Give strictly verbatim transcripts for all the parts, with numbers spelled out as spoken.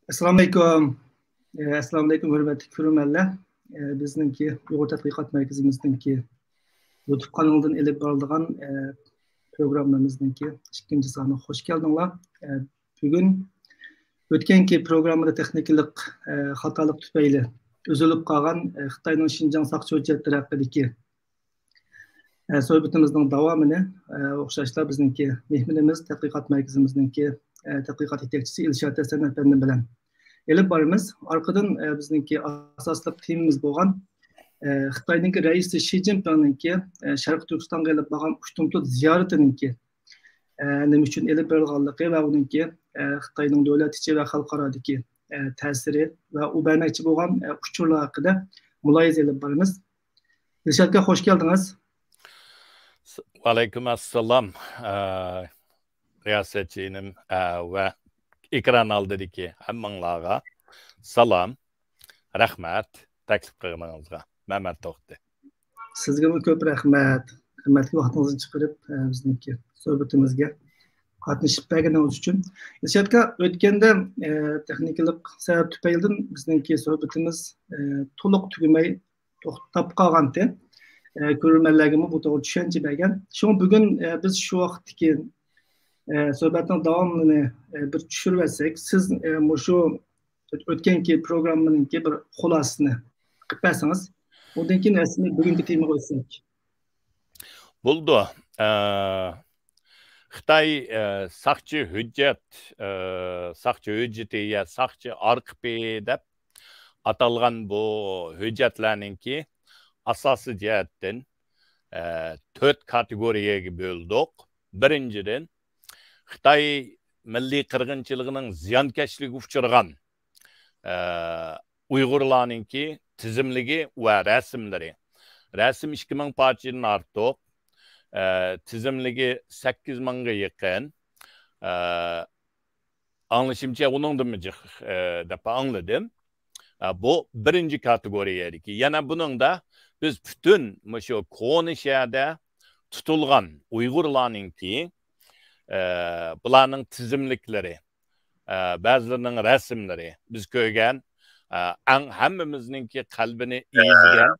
ئەسسالامۇئەلەيكۇم. ئەسسالامۇئەلەيكۇم، ھۆرمەتلىك كۆرۈرمەنلەر. بىزنىڭكى ئۇيغۇر تەتقىقات مەركىزىمىزنىڭكى يۇتۇب قانىلىدىن ئېلىپ بارىدىغان پروگراممىمىزنىڭكى ئىككىنچى سانىغا خوش كەلدىڭلار. بۈگۈن ئۆتكەنكى پروگراممىدا تېخنىكىلىق خاتالىق تۈپەيلى ئۈزۈلۈپ قالغان خىتاينىڭ شىنجاڭ ساقچى ھۆججەتلىرى ھەققىدىكى سۆھبىتىمىزنىڭ داۋامىنى، ئوخشاشلا بىزنىڭكى مېھمىنىمىز، تەتقىقات مەركىزىمىزنىڭكى تەتقىقات يېتەكچىسى ئىلشات ھەسەن ئەپەندىم بىلەن ئېلىپ بارىمىز. ئارقىدىن بىزنىڭكى ئاساسلىق تېمىمىز بولغان خىتاينىڭكى رەئىسى شى جىنپىڭنىڭكى شەرقىي تۈركىستانغا ئېلىپ بارغان ئۇشتۇمتۇت زىيارىتىنىڭكى نېمە ئۈچۈن ئېلىپ بېرىلغانلىقى ۋە ئۇنىڭكى خىتاينىڭ دۆلەت ئىچى ۋە خەلقئارادىكى تەسىرى ۋە ئۇ بەرمەكچى بولغان ئۇچۇرلار ھەققىدە مۇلاھىزە ئېلىپ بارىمىز. دىلشاتكا، خوش كەلدىڭىز. ۋەئەلەيكۇم ئەسسالام، رىياسەتچى ئىنىم ۋە ئېكران ئالدىدىكى ھەممىڭلارغا سالام، رەھمەت تەكلىپ قىلغىنىڭىزغا. مەمەت توختى. سىزگىمۇ كۆپ رەھمەت. قىممەتلىك ۋاقتىڭىزنى چىقىرىپ، بىزنىڭكى سۆھبىتىمىزگە قاتنىشىپ بەرگىنىڭىز ئۈچۈن. دىلشاتكا، ئۆتكەندە تېخنىكىلىق سەۋەب تۈپەيلىدىن بىزنىڭكى سۆھبىتىمىز تولۇق تۈگىمەي توختاپ قالغانتى. كۆرۈرمەنلەرگىمۇ بۇ توغرا چۈشەنچە بەرگەن. شۇڭا بۈگۈن بىز شۇ ۋاقىتتىكى سۆھبەتنىڭ داۋامىنى بىر چۈشۈرۈۋەتسەك، سىز مۇشۇ ئۆتكەنكى پروگراممىنىڭكى بىر خۇلاسىسىنى قىلىپ بەرسىڭىز، ئۇندىن كېيىن ئەسلى بۈگۈنكى تېمىغا ئۆتسەك. بولىدۇ. خىتاي ساقچى ھۆججەت، ساقچى ھۆججىتى يا ساقچى ئارخىپى دەپ ئاتالغان بۇ ھۆججەتلەرنىڭكى ئاساسىي جەھەتتىن تۆت كاتېگورىيەگە بۆلدۇق. بىرىنچىدىن، خىتاي مىللىي قىرغىنچىلىقىنىڭ زىيانكەشلىكىگە ئۇچرىغان ئۇيغۇرلارنىڭكى تىزىملىكى ۋە رەسىملىرى. رەسىم ئىككى مىڭ پارچىدىن ئارتۇق، تىزىملىكى سەككىز مىڭغا يېقىن. ئاڭلىشىمچە، ئۇنىڭدىنمۇ جىق دەپ ئاڭلىدىم. بۇ بىرىنچى كاتېگورىيەدىكى. يەنە بۇنىڭدا بىز پۈتۈن مۇشۇ كونا شەھەردە تۇتۇلغان ئۇيغۇرلارنىڭكى، بۇلارنىڭ تىزىملىكلىرى، بەزىلىرىنىڭ رەسىملىرى، بىز كۆرگەن، ئەڭ ھەممىمىزنىڭكى قەلبىنى ئېزىگەن،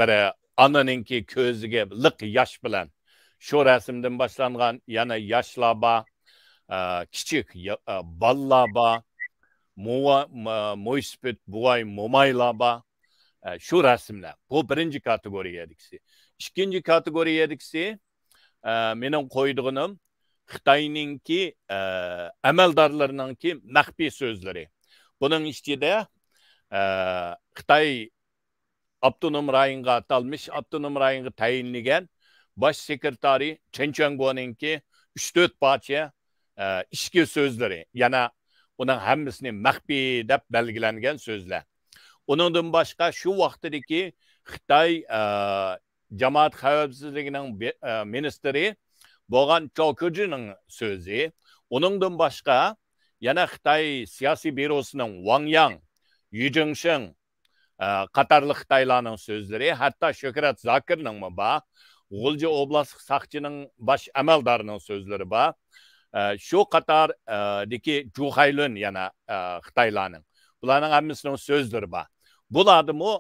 بىر ئانىنىڭكى كۆزىگە لىق ياش بىلەن شۇ رەسىمدىن باشلانغان يەنە ياشلار بار، كىچىك بالىلار بار، مويسىپىت بوۋاي، مومايلار بار. شۇ رەسىملەر. بۇ بىرىنچى كاتېگورىيەدىكىسى. ئىككىنچى كاتېگورىيەدىكىسى، مېنىڭ قويىدىغىنىم خىتاينىڭكى ئەمەلدارلىرىنىڭكى مەخپىي سۆزلىرى. بۇنىڭ ئىچىدە خىتاي ئاپتونوم رايونغا، ئاتالمىش ئاپتونوم رايونغا تەيىنلىگەن باش سېكرېتارى چېن چۈەنگونىڭكى ئۈچ تۆت پارچە ئىچكى سۆزلىرى، يەنە ئۇنىڭ ھەممىسىنى مەخپىي دەپ بەلگىلەنگەن سۆزلەر. ئۇنىڭدىن باشقا، شۇ ۋاقتىدىكى خىتاي جامائەت خەۋپسىزلىكىنىڭ مىنىستىرى بولغان چاۋ كېجىنىڭ سۆزى. ئۇنىڭدىن باشقا، يەنە خىتاي سىياسىي بيۇروسىنىڭ ۋاڭ ياڭ، يۈ جىڭشېڭ قاتارلىق خىتايلارنىڭ سۆزلىرى، ھەتتا شۆھرەت زاكىرنىڭمۇ بار، غۇلجا ئوبلاستلىق ساقچىنىڭ باش ئەمەلدارىنىڭ سۆزلىرى بار. شۇ قاتاردىكى جۇ خەيلۈن يەنە خىتايلارنىڭ. بۇلارنىڭ ھەممىسىنىڭ سۆزلىرى بار. بۇلاردىمۇ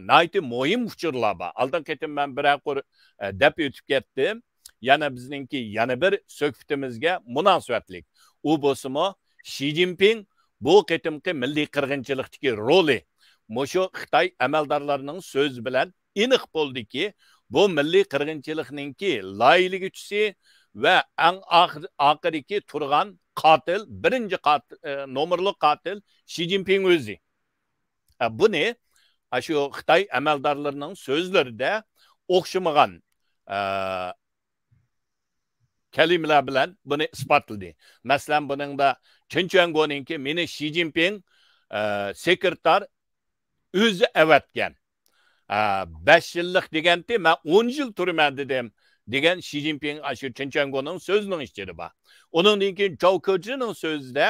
ناھايىتى مۇھىم ئۇچۇرلار بار. ئالدىنقى قېتىم مەن بىرەر قۇر دەپ ئۆتۈپ كەتتىم. يەنە بىزنىڭكى يەنە بىر سۆھبىتىمىزگە مۇناسىۋەتلىك. ئۇ بولسىمۇ شى جىنپىڭ بۇ قېتىمقى مىللىي قىرغىنچىلىقتىكى رولى. مۇشۇ خىتاي ئەمەلدارلىرىنىڭ سۆزى بىلەن ئېنىق بولدىكى، بۇ مىللىي قىرغىنچىلىقنىڭكى لايىھىلىگۈچىسى ۋە ئەڭ ئاخىر-، ئاخىرىدىكى تۇرغان قاتىل، بىرىنچى قاتىل، نومۇرلۇق قاتىل شى جىنپىڭ ئۆزى. بۇنى ئاشۇ خىتاي ئەمەلدارلىرىنىڭ سۆزلىرىدە ئوخشىمىغان كەلىمىلەر بىلەن بۇنى ئىسپاتلىدى. مەسىلەن، بۇنىڭدا چېن چۈەنگونىڭكى، مېنى شى جىنپىڭ سېكرېتار ئۆزى ئەۋەتكەن. بەش يىللىق دېگەنتى، مەن ئون يىل تۇرىمەن دېدىم، دېگەن شى جىنپىڭ ئاشۇ چېن چۈەنگونىڭ سۆزىنىڭ ئىچىدە بار. ئۇنىڭدىن كېيىن چاۋ كېجىنىڭ سۆزىدە،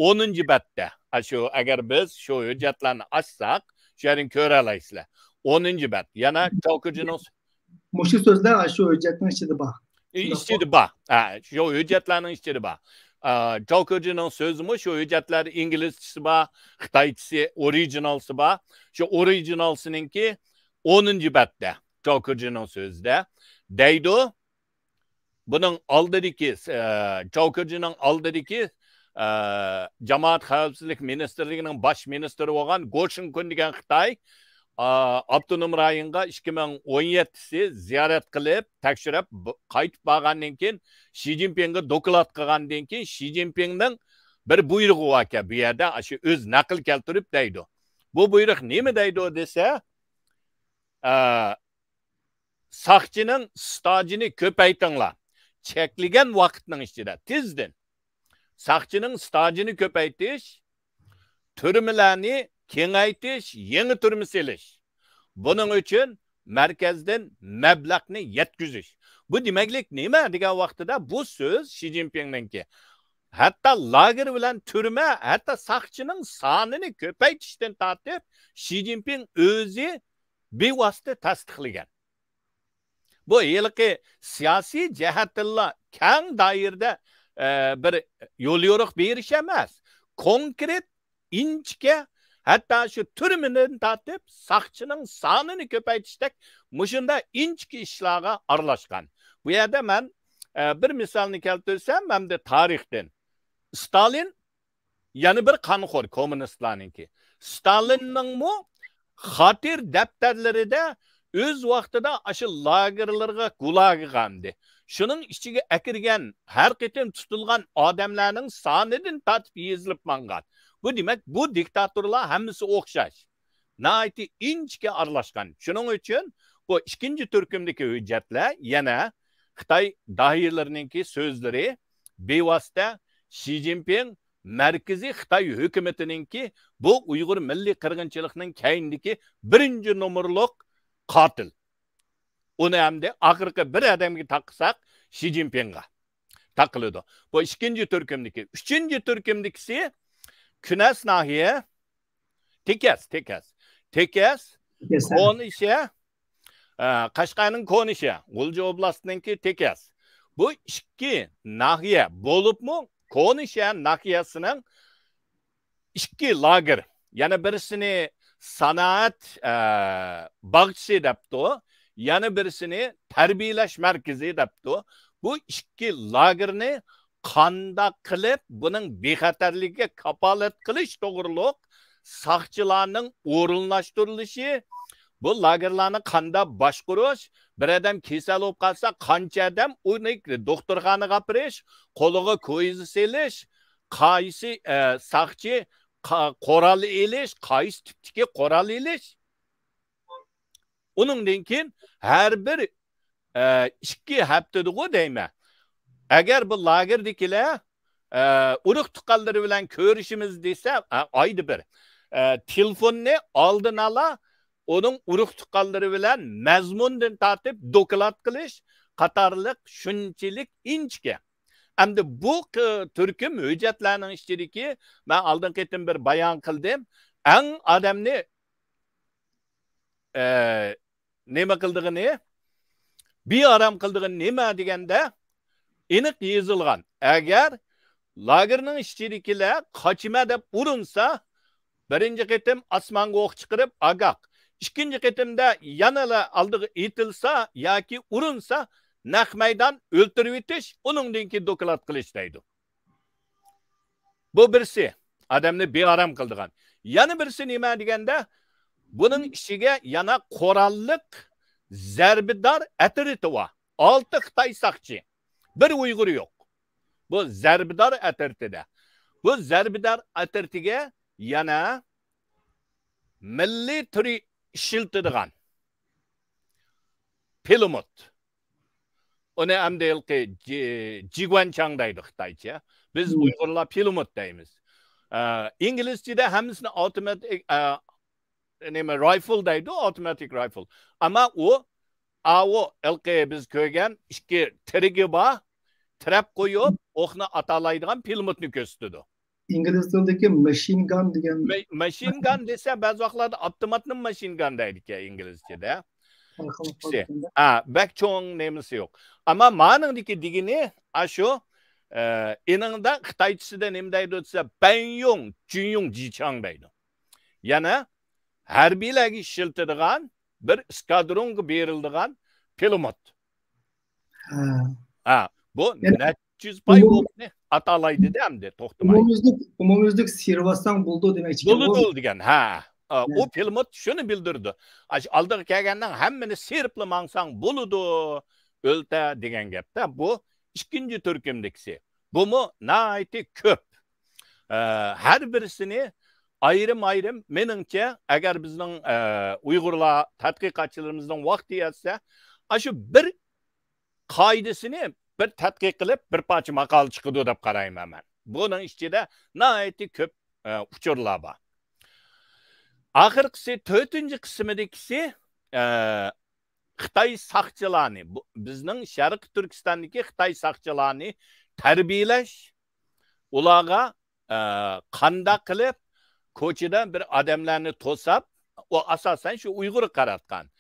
ئونىنچى بەتتە، ئاشۇ ئەگەر بىز شۇ ھۆججەتلەرنى ئاچساق، شۇ يەردىن كۆرەلەيسىلەر. ئونىنچى بەت. يەنە چاۋ كېجىنىڭ مۇشۇ سۆزلەر شۇ ھۆججەتنىڭ ئىچىدە بار. ئىچىدە بار. ھە، شۇ ھۆججەتلەرنىڭ ئىچىدە بار. ئا، جاۋ كېرجىنىڭ سۆزىمۇ شۇ ھۆججەتلەردە ئىنگلىزچىسى بار، خىتايچىسى، ئورىگىنالسى بار. شۇ ئورىگىنالسىنىڭكى ئونىنچى بەتتە، جاۋ كېرجىنىڭ سۆزىدە دەيدۇ. بۇنىڭ ئالدىدىكى، ئە، جاۋ كېرجىنىڭ ئالدىدىكى، ئە، جامائەت خەۋپسىزلىك مىنىستىرلىكىنىڭ باش مىنىستىرى بولغان گو شىنكۇن دېگەن خىتاي، ئا، ئاپتونوم رايونغا ئىككى مىڭ ئون يەتتىسى زىيارەت قىلىپ، تەكشۈرۈپ، ب-، قايتىپ بارغاندىن كېيىن، شى جىنپىڭغا دوكلات قىلغاندىن كېيىن، شى جىنپىڭنىڭ بىر بۇيرۇقى باركەن، بۇ يەردە ئاشۇ ئۆزى نەقىل كەلتۈرۈپ دەيدۇ. بۇ بۇيرۇق نېمە دەيدۇ دېسە، ئە، ساقچىنىڭ ئىستاژىنى كۆپەيتىڭلار. چەكلىگەن ۋاقىتنىڭ ئىچىدە تېزدىن ساقچىنىڭ ئىستاژىنى كۆپەيتىش، تۈرمىلەرنى كېڭەيتىش، يېڭى تۈرمە سېلىش. بۇنىڭ ئۈچۈن مەركەزدىن مەبلەغنى يەتكۈزۈش. بۇ دېمەكلىك نېمە دېگەن ۋاقتىدا، بۇ سۆز شى جىنپىڭنىڭكى. ھەتتا لاگېر بىلەن تۈرمە، ھەتتا ساقچىنىڭ سانىنى كۆپەيتىشتىن تارتىپ، شى جىنپىڭ ئۆزى بىۋاسىتە تەستىقلىگەن. بۇ ھېلىقى سىياسىي جەھەتتىنلا كەڭ دائىرىدە، ئە، بىر يوليورۇق بېرىش ئەمەس. كونكرېت، ئىنچىكە، ھەتتا شۇ تۈرمىدىن تارتىپ ساقچىنىڭ سانىنى كۆپەيتىشتەك مۇشۇنداق ئىنچىكە ئىشلارغا ئارىلاشقان. بۇ يەردە مەن، ئە، بىر مىسالنى كەلتۈرسەم، ھەمدە تارىختىن. ستالىن يەنە بىر قانخور كوممۇنىستلارنىڭكى. ستالىننىڭمۇ خاتىرە دەپتەرلىرىدە ئۆز ۋاقتىدا ئاشۇ لاگېرلارغا، گۇلاگىغا ئەمدى شۇنىڭ ئىچىگە ئەكىرگەن، ھەر قېتىم تۇتۇلغان ئادەملەرنىڭ سانىدىن تارتىپ يېزىلىپ ماڭغان. بۇ دېمەك، بۇ دىكتاتورلار ھەممىسى ئوخشاش. ناھايىتى ئىنچىكە ئارىلاشقان. شۇنىڭ ئۈچۈن بۇ ئىككىنچى تۈركۈمدىكى ھۆججەتلەر يەنە خىتاي داھىيلىرىنىڭكى سۆزلىرى بىۋاسىتە شى جىنپىڭ مەركىزىي خىتاي ھۆكۈمىتىنىڭكى بۇ ئۇيغۇر مىللىي قىرغىنچىلىقنىڭ كەينىدىكى بىرىنچى نومۇرلۇق قاتىل. ئۇنى ئەمدى ئاخىرقى بىر ئادەمگە تاقىساق، شى جىنپىڭغا تاقىلىدۇ. بۇ ئىككىنچى تۈركۈمدىكى. ئۈچىنچى تۈركۈمدىكىسى كۈنەس ناھىيە، تېكەس، تېكەس. تېكەس، تېكەس، ھە. كونىشە، ئە، قەشقەرنىڭ كونىشە، غۇلجا ئوبلاستىنىڭكى تېكەس. بۇ ئىككى ناھىيە بولۇپمۇ، كونىشە ناھىيەسىنىڭ ئىككى لاگېر، يەنە بىرسىنى سانائەت، ئە، باغچىسى دەپتۇ، يەنە بىرسىنى تەربىيەلەش مەركىزى دەپتۇ. بۇ ئىككى لاگېرنى قانداق قىلىپ بۇنىڭ بىخەتەرلىكىگە كاپالەت قىلىش توغرۇلۇق ساقچىلارنىڭ ئورۇنلاشتۇرۇلۇشى، بۇ لاگېرلارنى قانداق باشقۇرۇش، بىر ئادەم كېسەل بولۇپ قالسا، قانچە ئادەم ئۇنى دوختۇرخانىغا ئاپىرىش، قولىغا كويزا سېلىش، قايسى، ئە، ساقچى قا-، قورال ئېلىش، قايسى تىپتىكى قورال ئېلىش. ئۇنىڭدىن كېيىن ھەر بىر، ئە، ئىككى ھەپتىدىغۇ دەيمەن. ئەگەر بۇ لاگېردىكىلەر، ئە، ئۇرۇق تۇغقانلىرى بىلەن كۆرۈشىمىز دېسە، ئە، ئايدا بىر، ئە، تېلېفوننى ئالدىن ئالا ئۇنىڭ ئۇرۇق تۇغقانلىرى بىلەن مەزمۇندىن تارتىپ دوكلات قىلىش قاتارلىق شۇنچىلىك ئىنچىكە. ئەمدى بۇ ق-، تۈركۈم ھۆججەتلەرنىڭ ئىچىدىكى، مەن ئالدىنقى قېتىم بىر بايان قىلدىم، ئەڭ ئادەمنى، ئە، نېمە قىلىدىغىنى، بىئارام قىلىدىغىنى نېمە دېگەندە، ئېنىق يېزىلغان. ئەگەر لاگېرنىڭ ئىچىدىكىلەر قاچىمەن دەپ ئۇرۇنسا، بىرىنچى قېتىم ئاسمانغا ئوق چىقىرىپ، ئاگاھ. ئىككىنچى قېتىمدا يەنىلا ئالدىغا ئېتىلسا ياكى ئۇرۇنسا، نەق مەيدان ئۆلتۈرۈۋېتىش، ئۇنىڭدىن كېيىن دوكلات قىلىش دەيدۇ. بۇ بىرسى، ئادەمنى بىئارام قىلىدىغان. يەنە بىرسى نېمە دېگەندە، بۇنىڭ ئىچىگە يەنە قوراللىق زەربىدار ئەترىتى بار. ئالتە خىتاي ساقچى، بىر ئۇيغۇر يوق. بۇ زەربىدار ئەترىتىدە. بۇ زەربىدار ئەترىتىگە يەنە مىللىي تۈرى ئىشلىتىدىغان پىلىموت. ئۇنى ئەمدى ھېلىقى جى-، جىگۇەنچاڭ دەيدۇ خىتايچە. بىز ئۇيغۇرلار پىلىموت دەيمىز. ئە، ئىنگلىزچىدە ھەممىسىنى ئاۋتوماتىك، ئە، نېمە، رايفل دەيدۇ، ئاۋتوماتىك رايفل. ئەمما ئۇ، ئاۋۇ، ھېلىقى بىز كۆرگەن ئىككى تىرىگى بار، تىرەپ قويۇپ، ئوقنى ئاتالايدىغان پىلىموتنى كۆرسىتىدۇ. ئىنگلىز تىلىدىكى ماشىن گان دېگەن. ما-، ماشىن گان دېسە، بەزى ۋاقىتلاردا ئاپتوماتنى ماشىن گان دەيدىكەن ئىنگلىزچىدە. ئىككىسى. ھە، بەك چوڭ نېمىسى يوق. ئەمما مانىڭدىكى دېگىنى، ئاشۇ، ئە، ئېنىڭدا خىتايچىسىدا نېمە دەيدۇ دېسە، بەنيوڭ جۈنيوڭ جىچاڭ دەيدۇ. يەنە ھەربىيلەرگە ئىشلىتىدىغان بىر ئىسكادرونغا بېرىلىدىغان پىلىموت. ھە. ھە، بۇ يەنى نەچچە يۈز پاي ئوقنى ئاتالايدىدە ئەمدى توختىماي. ئومۇميۈزلۈك، ئومۇميۈزلۈك سىيرىۋاتساڭ بولىدۇ دېمەكچىكەن. بولىدۇ دېگەن، ھە. ئا، ئۇ پىلىموت شۇنى بىلدۈرىدۇ. ئاشۇ ئالدىغا كەلگەننىڭ ھەممىنى سىيرىپلا ماڭساڭ بولىدۇ، ئۆلتە دېگەن گەپتە. بۇ ئىككىنچى تۈركۈمدىكىسى. بۇمۇ ناھايىتى كۆپ. ئە، ھەر بىرسىنى ئايرىم-ئايرىم، مېنىڭچە، ئەگەر بىزنىڭ، ئە، ئۇيغۇرلار، تەتقىقاتچىلىرىمىزنىڭ ۋاقتى يەتسە، ئاشۇ بىر قائىدىسىنى بىر تەتقىق قىلىپ، بىر پارچە ماقالە چىقىدۇ دەپ قارايمەن مەن. بۇنىڭ ئىچىدە ناھايىتى كۆپ، ئە، ئۇچۇرلار بار. ئاخىرقىسى، تۆتىنچى قىسمىدىكىسى، ئە، خىتاي ساقچىلارنى، بۇ، بىزنىڭ شەرقىي تۈركىستاندىكى خىتاي ساقچىلارنى تەربىيەلەش، ئۇلارغا، ئە، قانداق قىلىپ كوچىدا بىر ئادەملەرنى توساپ، ئۇ ئاساسەن شۇ ئۇيغۇرغا قاراتقان.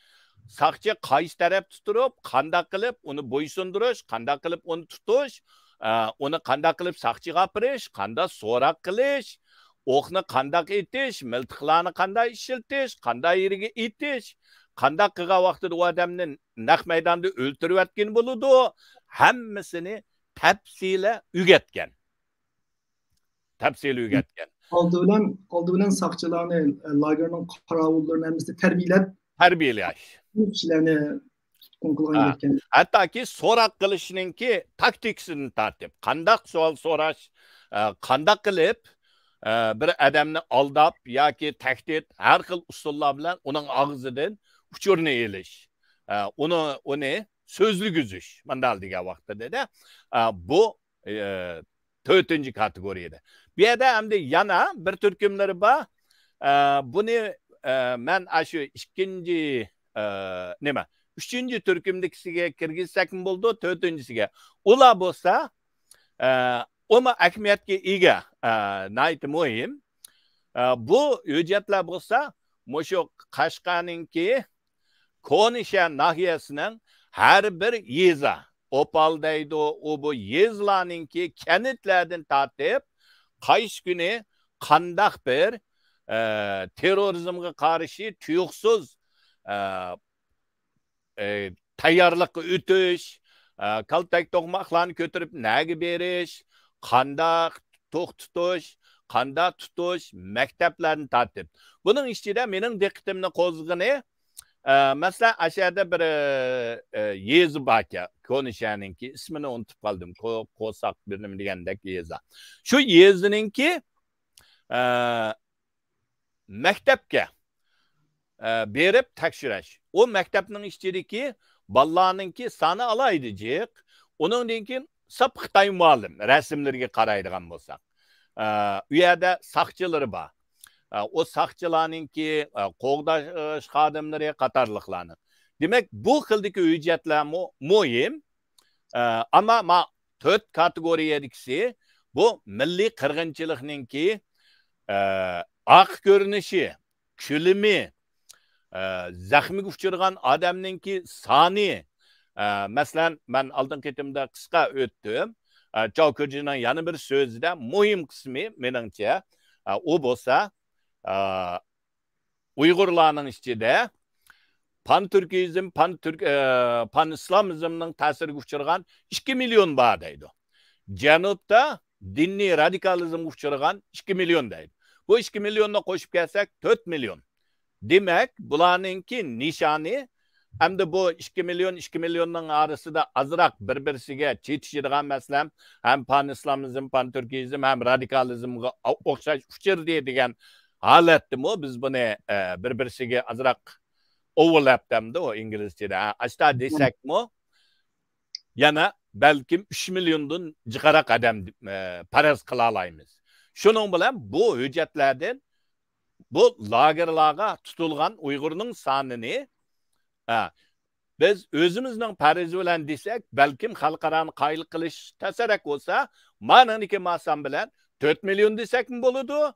ساقچى قايسى تەرەپتە تۇرۇپ، قانداق قىلىپ ئۇنى بويسۇندۇرۇش، قانداق قىلىپ ئۇنى تۇتۇش، ئە، ئۇنى قانداق قىلىپ ساقچىغا ئاپىرىش، قانداق سوراق قىلىش، ئوقنى قانداق ئېتىش، مىلتىقلارنى قانداق ئىشلىتىش، قانداق يېرىگە ئېتىش، قانداق قىلغان ۋاقتىدا ئۇ ئادەمنى نەق مەيداندا ئۆلتۈرۈۋەتكىلى بولىدۇ، ھەممىسىنى تەپسىلىي ئۆگەتكەن. تەپسىلىي ئۆگەتكەن. ئالدى بىلەن، ئالدى بىلەن ساقچىلارنى، ئە، لاگېرنىڭ قاراۋۇللىرىنى ھەممىسىنى تەربىيەلەپ، تەربىيەلەش. كىشىلەرنى تۇتقۇن قىلغان ھە. گەپكەن. ھەتتاكى سوراق قىلىشنىڭكى تاكتىكىسىدىن تارتىپ، قانداق سوئال سوراش، ئە، قانداق قىلىپ، ئە، بىر ئادەمنى ئالداپ ياكى تەھدىت، ھەر خىل ئۇسۇللار بىلەن ئۇنىڭ ئاغزىدىن ئۇچۇرنى ئېلىش، ئە، ئۇنى، ئۇنى سۆزلىگۈزۈش، مۇنداق دېگەن ۋاقتىدا، ئە، بۇ، ئە، تۆتىنچى كاتېگورىيەدە. بۇ يەردە ئەمدى يەنە بىر تۈركۈملىرى بار. ئە، بۇنى، ئە، مەن ئاشۇ ئىككىنچى، ئە، نېمە، ئۈچىنچى تۈركۈمدىكىسىگە كىرگۈزسەكمۇ بولىدۇ، تۆتىنچىسىگە. ئۇلار بولسا، ئە، ئۇمۇ ئەھمىيەتكە ئىگە، ئە، ناھايىتى مۇھىم. ئە، بۇ ھۆججەتلەر بولسا مۇشۇ قەشقەرنىڭكى كونىشەھەر ناھىيەسىنىڭ ھەر بىر يېزا، ئوپال دەيدۇ، ئۇ بۇ يېزىلارنىڭكى كەنتلەردىن تارتىپ، قايسى كۈنى قانداق بىر، ئە، تېررورىزمغا قارشى تۇيۇقسىز، ئە، ئە، تەييارلىققا ئۆتۈش، ئە، كالتەك توقماقلارنى كۆتۈرۈپ نەگە بېرىش، قانداق توختىتىش، قانداق تۇتۇش، مەكتەپلەرنى تارتىپ. بۇنىڭ ئىچىدە مېنىڭ دىققىتىمنى قوزغىغىنى، ئە، مەسىلەن، ئاشۇ يەردە بىر، ئە، يېزا باركەن، كونا شەھەرنىڭكى، ئىسمىنى ئۇنتۇپ قالدىم، كو-، قوساق بىر نېمە دېگەندەك يېزا. شۇ يېزىنىڭكى، ئە، مەكتەپكە، ئە، بېرىپ تەكشۈرۈش. ئۇ مەكتەپنىڭ ئىچىدىكى بالىلارنىڭكى سانى ئالاھىدە جىق. ئۇنىڭدىن كېيىن ساپ خىتاي مۇئەللىم، رەسىملىرىگە قارايدىغان بولساق. ئە، ئۇ يەردە ساقچىلىرى بار. ئە، ئۇ ساقچىلارنىڭكى، ئە، قوغداش خادىملىرى قاتارلىقلارنىڭ. دېمەك، بۇ خىلدىكى ھۆججەتلەرمۇ مۇھىم. ئە، ئەمما ما تۆت كاتېگورىيەدىكىسى بۇ مىللىي قىرغىنچىلىقنىڭكى، ئە، ئارقا كۆرۈنۈشى، كۆلىمى، ئە، زەخمىگە ئۇچرىغان ئادەمنىڭكى سانى، ئە، مەسىلەن، مەن ئالدىنقى قېتىمدا قىسقا ئۆتتۈم. ئە، چاۋ كۆجىنىڭ يەنە بىر سۆزىدە مۇھىم قىسمى، مېنىڭچە، ئە، ئۇ بولسا، ئە، ئۇيغۇرلارنىڭ ئىچىدە پان تۈركىزم، پان تۈرك، ئە، پان ئىسلامىزمنىڭ تەسىرىگە ئۇچرىغان ئىككى مىليون بار دەيدۇ. جەنۇبتا دىنىي رادىكالىزمغا ئۇچرىغان ئىككى مىليون دەيدۇ. بۇ ئىككى مىليوننى قوشۇپ كەلسەك، تۆت مىليون. دېمەك، بۇلارنىڭكى نىشانى، ئەمدى بۇ ئىككى مىليون، ئىككى مىليوننىڭ ئارىسىدا ئازراق بىر-بىرسىگە چېتىشىدىغان، مەسىلەن، ھەم پان ئىسلامىزم، پان تۈركىزم، ھەم رادىكالىزمغا ئوخشاش ئۇچرىدى دېگەن ھالەتتىمۇ بىز بۇنى، ئە، بىر-بىرسىگە ئازراق ئوۋېرلەپ دەمدۇ ئۇ ئىنگلىزچىدە. ھە، ئاشتا دېسەكمۇ، يەنە بەلكىم ئۈچ مىليوندىن جىقراق ئادەم، ئە، پەرەز قىلالايمىز. شۇنىڭ بىلەن بۇ ھۆججەتلەردىن بۇ لاگېرلارغا تۇتۇلغان ئۇيغۇرنىڭ سانىنى، ھە، بىز ئۆزىمىزنىڭ پەرىزى بىلەن دېسەك، بەلكىم خەلقئارانى قايىل قىلىش تەسرەك بولسا، مانىڭدىكى ماسام بىلەن تۆت مىليون دېسەكمۇ بولىدۇ.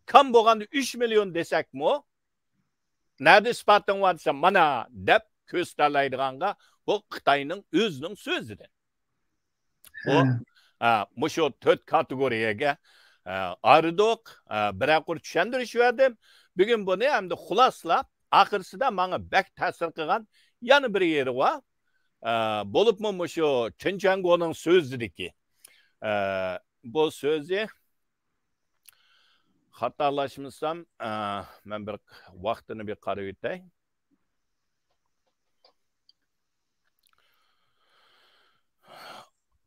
كام بولغاندا ئۈچ مىليون دېسەكمۇ، نەدە ئىسپاتىڭ بار دېسە، مانا دەپ كۆرسىتەلەيدىغانغا بۇ خىتاينىڭ ئۆزىنىڭ سۆزىدىن. بۇ، ھە. ئە، مۇشۇ تۆت كاتېگورىيەگە، ئە، ئايرىدۇق. ئە، بىرەر قۇر چۈشەندۈرۈش بەردىم. بۈگۈن بۇنى ئەمدى خۇلاسىلاپ، ئاخىرسىدا ماڭا بەك تەسىر قىلغان يەنە بىر يېرى بار. ئە، بولۇپمۇ مۇشۇ چېن چۈەنگونىڭ سۆزىدىكى، ئە، بۇ سۆزى خاتالاشمىسام، ئە، مەن بىر ۋاقتىنى بىر قارىۋېتەي.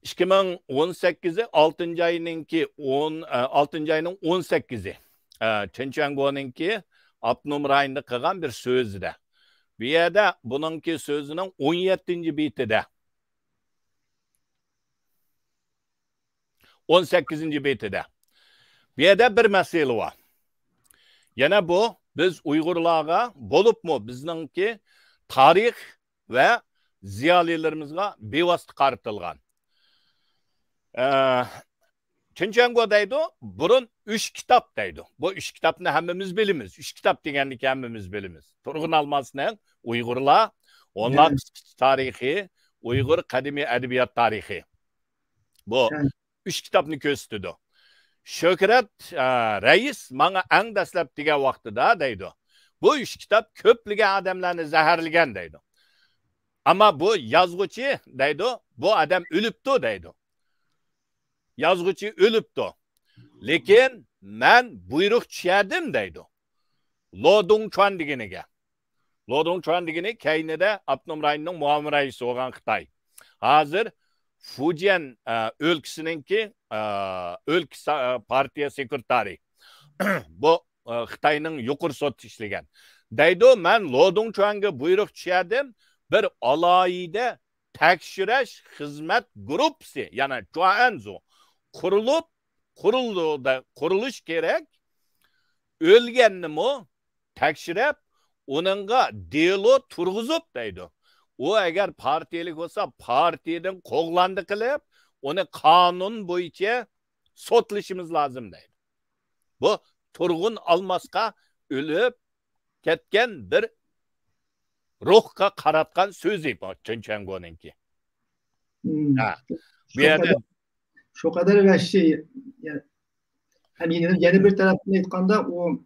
ئىككى مىڭ ئون سەككىزى ئالتىنچى ئاينىڭكى ئون، ئە، ئالتىنچى ئاينىڭ ئون سەككىزى. ئە، چېن چۈەنگونىڭكى ئاپتونوم رايوندا قىلغان بىر سۆزىدە. بۇ يەردە بۇنىڭكى سۆزىنىڭ ئون يەتتىنچى بېتىدە، ئون سەككىزىنچى بېتىدە. بۇ يەردە بىر مەسىلە بار. يەنە بۇ بىز ئۇيغۇرلارغا، بولۇپمۇ بىزنىڭكى تارىخ ۋە زىيالىيلىرىمىزغا بىۋاسىتە قارىتىلغان. ئە، چېن چۈەنگو دەيدۇ، بۇرۇن ئۈچ كىتاب دەيدۇ. بۇ ئۈچ كىتابنى ھەممىمىز بىلىمىز. ئۈچ كىتاب دېگەننى ھەممىمىز بىلىمىز. تۇرغۇن ئالماسنىڭ ئۇيغۇرلار، ئونلار قىسقىچە تارىخى، ئۇيغۇر قەدىمىي ئەدەبىيات تارىخى. بۇ ئۈچ كىتابنى كۆرسىتىدۇ. شۆھرەت، ئە، رەئىس ماڭا ئەڭ دەسلەپ دېگەن ۋاقتىدا دەيدۇ، بۇ ئۈچ كىتاب كۆپلىگەن ئادەملەرنى زەھەرلىگەن دەيدۇ. ئەمما بۇ يازغۇچى دەيدۇ، بۇ ئادەم ئۆلۈپتۇ دەيدۇ. يازغۇچى ئۆلۈپتۇ. لېكىن مەن بۇيرۇق چۈشەردىم دەيدۇ. لو دۇڭچۈەن دېگىنىگە. لو دۇڭچۈەن دېگىنى كەينىدە ئاپتونوم رايوننىڭ مۇئاۋىن رەئىسى بولغان خىتاي. ھازىر فۇجيەن، ئە، ئۆلكىسىنىڭكى، ئە، ئۆلكە سا-، ئە، پارتىيە سېكرېتارى. بۇ، ئە، خىتاينىڭ يۇقىرى سوتتا ئىشلىگەن. دەيدۇ، مەن لو دۇڭچۈەنگە بۇيرۇق چۈشەردىم، بىر ئالاھىدە تەكشۈرۈش خىزمەت گۇرۇپپىسى، يەنى جۇئەنزۇ قۇرۇلۇپ، قۇرۇلدى، قۇرۇلۇش كېرەك. ئۆلگەننىمۇ تەكشۈرۈپ، ئۇنىڭغا دېلو تۇرغۇزۇپ دەيدۇ. ئۇ ئەگەر پارتىيەلىك بولسا، پارتىيەدىن قوغلاندى قىلىپ، ئۇنى قانۇن بويىچە سوتلىشىمىز لازىم دەيدۇ. بۇ تۇرغۇن ئالماسقا ئۆلۈپ كەتكەن بىر روھقا قاراتقان سۆزى بۇ چېن چۈەنگونىڭكى. مم. ھە. بۇ شۇ يەردە قەدەر، شۇ قەدەر ۋەھشىي. يە-، ھەم يەنە، يەنە بىر تەرەپتىن ئېيتقاندا، ئۇ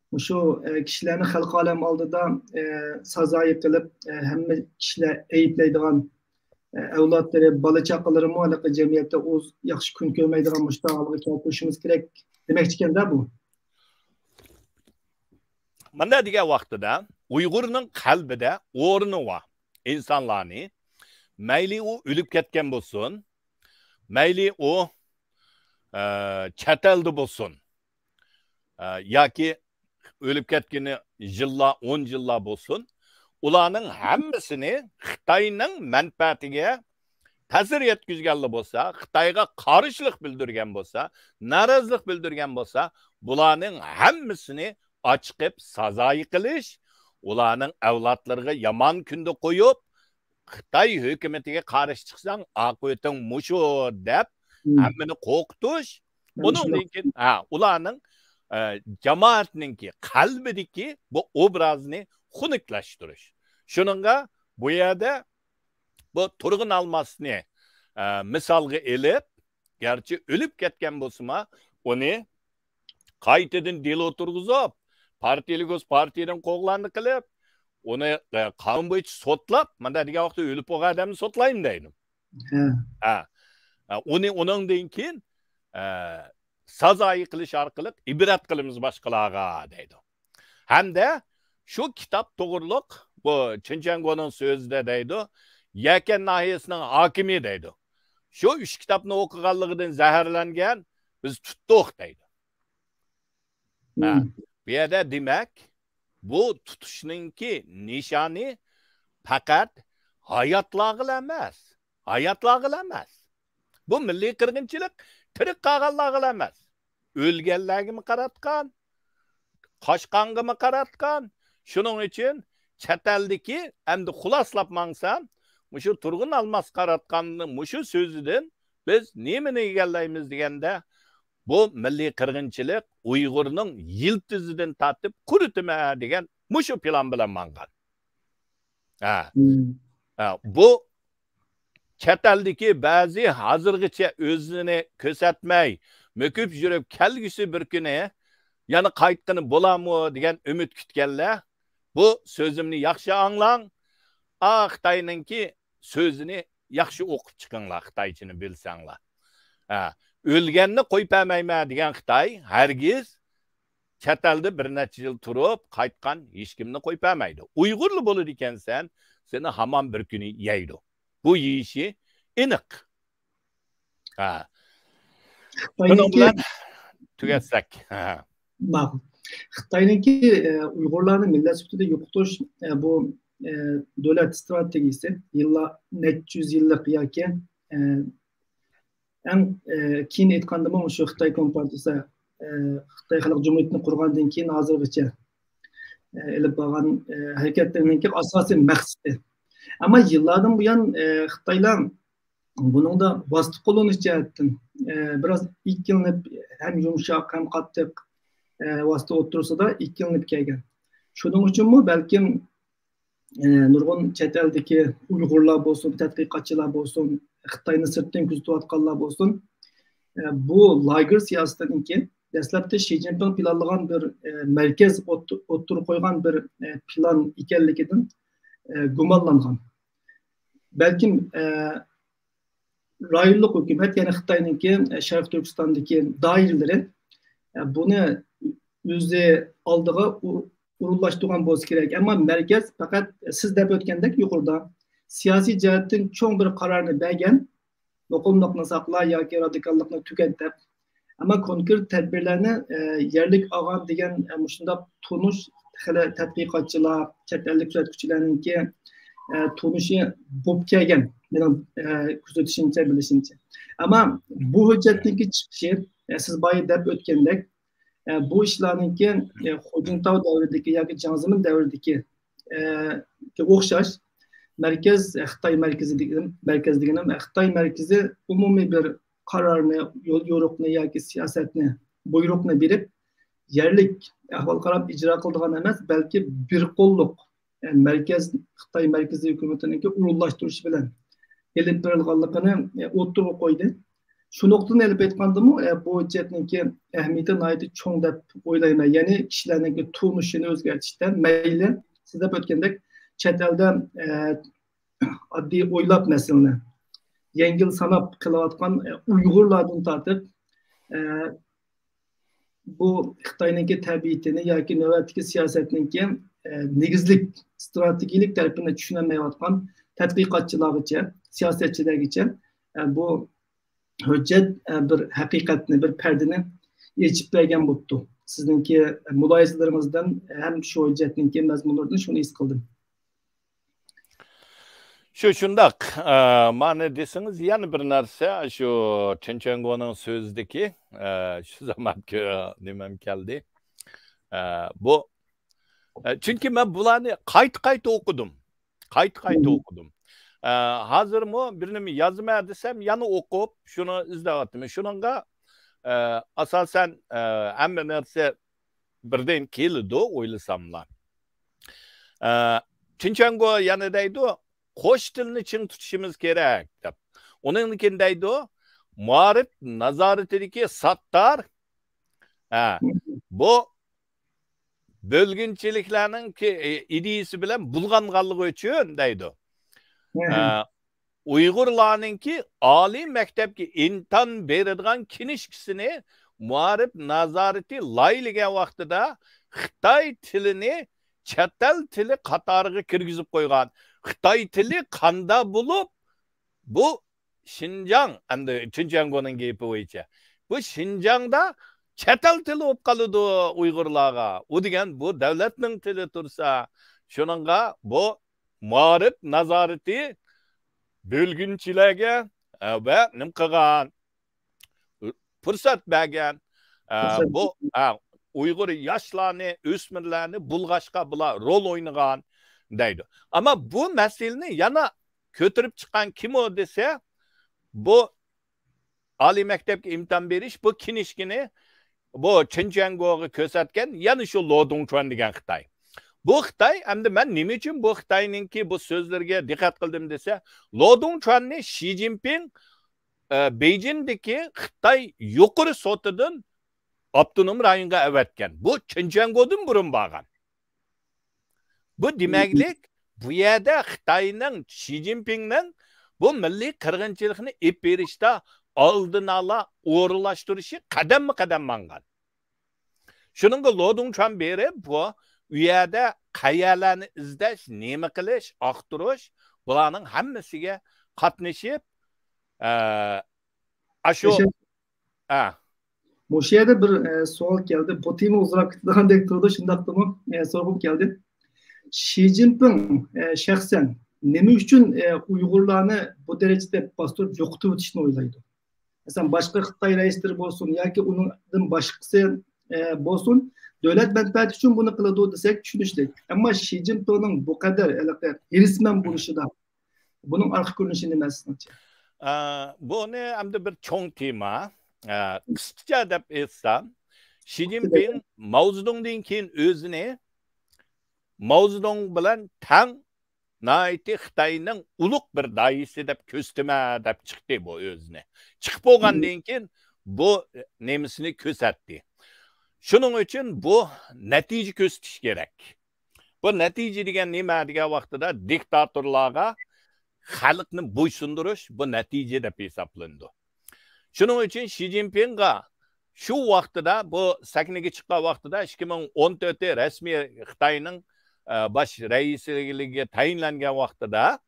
مۇشۇ، ئە، كىشىلەرنى خەلقى ئالەم ئالدىدا، ئە، سازايى قىلىپ، ئە، ھەممە كىشىلەر ئەيىبلەيدىغان، ئە، ئەۋلادلىرى، بالا چاقىلىرىمۇ ھېلىقى جەمئىيەتتە ئۇز-، ياخشى كۈن كۆرمەيدىغان مۇشۇنداق ھالغا كەلتۈرۈشىمىز كېرەك دېمەكچىكەن-دە بۇ. مانا دېگەن ۋاقتىدا ئۇيغۇرنىڭ قەلبىدە ئورنى بار ئىنسانلارنى، مەيلى ئۇ ئۆلۈپ كەتكەن بولسۇن، مەيلى ئۇ، ئە، چەت ئەلدە بولسۇن، ئە، ياكى ئۆلۈپ كەتكىنى يىللار، ئون يىللار بولسۇن، ئۇلارنىڭ ھەممىسىنى خىتاينىڭ مەنپەئەتىگە تەسىر يەتكۈزگەنلا بولسا، خىتايغا قارشىلىق بىلدۈرگەن بولسا، نارازىلىق بىلدۈرگەن بولسا، بۇلارنىڭ ھەممىسىنى ئاچىقىپ سازايى قىلىش، ئۇلارنىڭ ئەۋلادلىرىغا يامان كۈندە قويۇپ، خىتاي ھۆكۈمىتىگە قارشى چىقساڭ، ئاقىۋىتىڭ مۇشۇ دەپ، مم. ھەممىنى قورقۇتۇش، مانا ئۇنىڭدىن شۇنداق. كېيىن، ھە، ئۇلارنىڭ، ئە، جامائەتنىڭكى قەلبىدىكى بۇ ئوبرازنى خۇنۈكلەشتۈرۈش. شۇنىڭغا بۇ يەردە بۇ تۇرغۇن ئالماسنى، ئە، مىسالغا ئېلىپ، گەرچە ئۆلۈپ كەتكەن بولسىمۇ، ئۇنى قايتىدىن دېلو تۇرغۇزۇپ، پارتىيەلىك بولسا پارتىيەدىن قوغلاندى قىلىپ، ئۇنى، ئە، قانۇن بويىچە سوتلاپ، مانا دېگەن ۋاقىتتا ئۆلۈپ بولغان ئادەمنى سوتلايمۇ دەيدۇ. ھە. ھە. ئە، ئۇنى ئۇنىڭدىن كېيىن، ئە، سازايى قىلىش ئارقىلىق ئىبرەت قىلىمىز باشقىلارغا دەيدۇ. ھەمدە شۇ كىتاب توغرۇلۇق بۇ چېن چۈەنگونىڭ سۆزىدە دەيدۇ، يەكەن ناھىيەسىنىڭ ھاكىمى دەيدۇ، شۇ ئۈچ كىتابنى ئوقۇغانلىقىدىن زەھەرلەنگەن، بىز تۇتتۇق دەيدۇ. ھە، مم. بۇ يەردە دېمەك، بۇ تۇتۇشنىڭكى نىشانى پەقەت ھاياتلارغىلا ئەمەس، ھاياتلارغىلا ئەمەس. بۇ مىللىي قىرغىنچىلىق تىرىك قالغانلارغىلا ئەمەس. ئۆلگەنلەرگىمۇ قاراتقان، قاچقانغىمۇ قاراتقان. شۇنىڭ ئۈچۈن چەت ئەلدىكى، ئەمدى خۇلاسىلاپ ماڭسام، مۇشۇ تۇرغۇن ئالماس قاراتقاننىڭ مۇشۇ سۆزىدىن بىز نېمىنى ئىگىلەيمىز دېگەندە، بۇ مىللىي قىرغىنچىلىق ئۇيغۇرنىڭ يىلتىزىدىن تارتىپ قۇرۇتىمەن دېگەن مۇشۇ پىلان بىلەن ماڭغان. ھە. مم. ھە، بۇ چەت ئەلدىكى بەزى ھازىرغىچە ئۆزىنى كۆرسەتمەي، مۆكۈپ يۈرۈپ، كەلگۈسى بىر كۈنى يەنە قايتقىنى بولارمۇ دېگەن ئۈمىد كۈتكەنلەر بۇ سۆزۈمنى ياخشى ئاڭلاڭ. ئا، خىتاينىڭكى سۆزىنى ياخشى ئوقۇپ چىقىڭلار، خىتايچىنى بىلسەڭلار. ھە، ئۆلگەننى قويۇپ بەرمەيمەن دېگەن خىتاي ھەرگىز چەت ئەلدە بىر نەچچە يىل تۇرۇپ قايتقان ھېچكىمنى قويۇپ بەرمەيدۇ. ئۇيغۇرلا بولىدىكەنسەن، سېنى ھامان بىر كۈنى يەيدۇ. بۇ يېيىشى ئېنىق. ھە. بۇنىڭ خىتاينىڭكى بىلەن تۈگەتسەك. ھە. ماقۇل. خىتاينىڭكى، ئە، ئۇيغۇرلارنى مىللەت سۈپىتىدە يوقىتىش، ئە، بۇ، ئە، دۆلەت ئىستراتېگىيىسى يىللار، نەچچە يۈز يىللىق ياكى، ئە، ئەڭ، ئە، كېيىن ئېيتقاندىمۇ شۇ خىتاي كومپارتىيىسى، ئە، خىتاي خەلق جۇمھۇرىيىتىنى قۇرغاندىن كېيىن ھازىرغىچە، ئە، ئېلىپ بارغان، ئە، ھەرىكەتلىرىنىڭكى ئاساسىي مەقسىتى. ئەمما يىللاردىن بۇيان، ئە، خىتايلار بۇنىڭدا ۋاسىتە قوللىنىش جەھەتتىن، ئە، بىراز ئىككىلىنىپ، ھەم يۇمشاق، ھەم قاتتىق، ئە، ۋاسىتە ئوتتۇرىسىدا ئىككىلىنىپ كەلگەن. شۇنىڭ ئۈچۈنمۇ بەلكىم، ئە، نۇرغۇن چەت ئەلدىكى ئۇيغۇرلار بولسۇن، تەتقىقاتچىلار بولسۇن، خىتاينى سىرتتىن كۆزىتىۋاتقانلار بولسۇن، ئە، بۇ لاگېر سىياسىتىنىڭكى دەسلەپتە شى جىنپىڭ پىلانلىغان بىر، ئە، مەركەز ئوت-، ئوتتۇرىغا قويغان بىر، ئە، پىلان ئىكەنلىكىدىن، ئە، گۇمانلانغان. بەلكىم، ئە، رايونلۇق ھۆكۈمەت، يەنى خىتاينىڭكى، ئە، شەرقىي تۈركىستاندىكى دائىرىلىرى، ئە، بۇنى ئۆزى ئالدىغا ئۇ-، ئورۇنلاشتۇرغان بولسا كېرەك. ئەمما مەركەز پەقەت سىز دەپ ئۆتكەندەك يۇقىرىدا سىياسىي جەھەتتىن چوڭ بىر قارارنى بەرگەن، مۇقىملىقنى ساقلا ياكى رادىكاللىقنى تۈگەت دەپ. ئەمما كونكرېت تەدبىرلەرنى، ئە، يەرلىك ئالغان دېگەن، ئە، مۇشۇنداق تونۇش خېلى تەتقىقاتچىلار، چەت ئەللىك كۆزەتكۈچىلەرنىڭكى، ئە، تونۇشى بولۇپ كەلگەن، مېنىڭ، ئە، كۆزىتىشىمچە، بىلىشىمچە. ئەمما بۇ ھۆججەتنىڭكى چىقىشى، ئە، سىز بايا دەپ ئۆتكەندەك، ئە، بۇ ئىشلارنىڭكى، ئە، خۇجىنتاۋ دەۋرىدىكى ياكى جياڭ زېمىن دەۋرىدىكى، ئە، ئوخشاش مەركەز، خىتاي مەركىزى دېگىنىم، مەركەز دېگىنىم، خىتاي مەركىزى ئومۇمىي بىر قارارنى، يول يورۇقنى ياكى سىياسەتنى، بۇيرۇقنى بېرىپ، يەرلىك ئەھۋالغا قاراپ ئىجرا قىلىدىغان ئەمەس، بەلكى بىر قوللۇق، ئە، مەركەز، خىتاي مەركىزىي ھۆكۈمىتىنىڭكى ئورۇنلاشتۇرۇشى بىلەن ئېلىپ بېرىلغانلىقىنى، ئە، ئوتتۇرىغا قويدى. شۇ نۇقتىدىن ئېلىپ ئېيتقاندىمۇ، ئە، بۇ ھۆججەتنىڭكى ئەھمىيىتى ناھايىتى چوڭ دەپ ئويلايمەن. يەنى كىشىلەرنىڭكى تونۇشىنى ئۆزگەرتىشتە، مەيلى سىز دەپ ئۆتكەندەك چەت ئەلدە، ئە، ئاددىي ئويلاپ مەسىلىنى يەڭگىل ساناپ قىلىۋاتقان، ئە، ئۇيغۇرلاردىن تارتىپ، ئە، بۇ خىتاينىڭكى تەبىئىتىنى ياكى نۆۋەتتىكى سىياسەتنىڭكى، ئە، نېگىزلىك ئىستراتېگىيەلىك تەرىپىنى چۈشىنەلمەيۋاتقان تەتقىقاتچىلارغىچە، سىياسەتچىلەرگىچە، ئە، بۇ ھۆججەت، ئە، بىر ھەقىقەتنى، بىر پەردىنى ئېچىپ بەرگەن بوپتۇ. سىزنىڭكى مۇلاھىزىلىرىڭىزدىن ھەم شۇ ھۆججەتنىڭكى مەزمۇنلىرىدىن شۇنى ھېس قىلدىم. شۇ، شۇنداق. ئە، مانا دېسىڭىز، يەنە بىر نەرسە، شۇ چېن چۈەنگونىڭ سۆزىدىكى، ئە، شۇ زامان كۆ-، نېمەم كەلدى. ئە، بۇ، ئە، چۈنكى مەن بۇلارنى قايتا-قايتا ئوقۇدۇم. قايتا-قايتا ئوقۇدۇم. ئە، ھازىرمۇ بىر نېمە يازىمەن دېسەم، يەنە ئوقۇپ، شۇنى ئىزدەۋاتىمەن. شۇنىڭغا، ئە، ئاساسەن، ئە، ھەممە نەرسە بىردىن كېلىدۇ، ئويلىساملا. ئە، چېن چۈەنگو يەنە دەيدۇ، قوش تىلنى چىڭ تۇتۇشىمىز كېرەك، دەپ. ئۇنىڭدىن كېيىن دەيدۇ، مائارىپ نازارىتىدىكى ساتتار، ئە، بۇ بۆلگۈنچىلىكلەرنىڭ كى-، ئىدىيىسى بىلەن بۇلغانغانلىقى ئۈچۈن دەيدۇ. ئە، ئۇيغۇرلارنىڭكى ئالىي مەكتەپكە ئىمتىھان بېرىدىغان كىنىشكىسىنى مائارىپ نازارىتى لايىھىلىگەن ۋاقتىدا خىتاي تىلىنى چەت ئەل تىلى قاتارىغا كىرگۈزۈپ قويغان. خىتاي تىلى قاندا بولۇپ، بۇ شىنجاڭ، ئەمدى چېن چۈەنگونىڭ گېپى بويىچە، بۇ شىنجاڭدا چەت ئەل تىلى بولۇپ قالىدۇ ئۇيغۇرلارغا. ئۇ دېگەن بۇ دۆلەتنىڭ تىلى تۇرسا، شۇنىڭغا بۇ مائارىپ نازارىتى بۆلگۈنچىلەرگە، ئە، ۋە نېمە قىلغان، پۇرسەت بەرگەن، ئە، بۇ، ئە، ئۇيغۇر ياشلارنى، ئۆسمۈرلەرنى بۇلغاشقا بۇلار رول ئوينىغان دەيدۇ. ئەمما بۇ مەسىلىنى يەنە كۆتۈرۈپ چىققان كىم ئۇ دېسە، بۇ ئالىي مەكتەپكە ئىمتىھان بېرىش، بۇ كىنىشكىنى بۇ چېن چۈەنگوغا كۆرسەتكەن يەنە شۇ لو دۇڭچۈەن دېگەن خىتاي. بۇ خىتاي، ئەمدى مەن نېمە ئۈچۈن بۇ خىتاينىڭكى بۇ سۆزلىرىگە دىققەت قىلدىم دېسە، لو دۇڭچۈەننى شى جىنپىڭ، ئە، بېيجىڭدىكى خىتاي يۇقىرى سوتىدىن ئاپتونوم رايونغا ئەۋەتكەن. بۇ چېنچۈەنگودىن بۇرۇن بارغان. بۇ دېمەكلىك، بۇ يەردە خىتاينىڭ، شى جىنپىڭنىڭ بۇ مىللىي قىرغىنچىلىقنى ئېلىپ بېرىشتا ئالدىن ئالا ئورۇنلاشتۇرۇشى قەدەممۇ قەدەم ماڭغان. شۇنىڭغا لو دۇڭچۈەن بېرىپ، بۇ، ئۇ يەردە قەيەرلەرنى ئىزدەش، نېمە قىلىش، ئاختۇرۇش، بۇلارنىڭ ھەممىسىگە قاتنىشىپ، ئە، ئاشۇ، ياشا- ئە. مۇشۇ يەردە بىر، ئە، سوئال كەلدى. بۇ تېما ئۇزىراپ كېتىدىغاندەك تۇرىدۇ، شۇنداقتىمۇ، ئە، سورىغۇم كەلدى. شى جىنپىڭ، ئە، شەخسەن نېمە ئۈچۈن، ئە، ئۇيغۇرلارنى بۇ دەرىجىدە باستۇرۇپ يوقىتىۋېتىشنى ئويلايدۇ؟ مەسىلەن، باشقا خىتاي رەئىسلىرى بولسۇن ياكى ئۇنىڭدىن باشقىسى، ئە، بولسۇن، دۆلەت مەنپەئەتى ئۈچۈن بۇنى قىلىدۇ دېسەك چۈشىنىشلىك. ئەمما شى جىنپىڭنىڭ بۇ قەدەر ھېلىقى ھېرىسمەن بولۇشىدا بۇنىڭ ئارقا كۆرۈنۈشى نېمە سىزنىڭچە؟ ئە، بۇنى ئەمدى بىر چوڭ تېما. ئە، قىسقىچە دەپ ئېيتسام، شى جىنپىڭ ماۋزېدۇڭدىن كېيىن ئۆزىنى ماۋزېدۇڭ بىلەن تەڭ ناھايىتى خىتاينىڭ ئۇلۇغ بىر داھىيسى دەپ كۆرسىتىمەن دەپ چىقتى بۇ ئۆزىنى. چىقىپ بولغاندىن كېيىن بۇ نېمىسىنى كۆرسەتتى. شۇنىڭ ئۈچۈن بۇ نەتىجە كۆرسىتىش كېرەك. بۇ نەتىجە دېگەن نېمە دېگەن ۋاقتىدا دىكتاتورلارغا خەلقنى بويسۇندۇرۇش بۇ نەتىجە دەپ ھېسابلىنىدۇ. شۇنىڭ ئۈچۈن شى جىنپىڭغا شۇ ۋاقتىدا، بۇ سەھنىگە چىققان ۋاقتىدا، ئىككى مىڭ ئون تۆتى رەسمىي خىتاينىڭ، ئە، باش رەئىسلىكىگە تەيىنلەنگەن ۋاقتىدا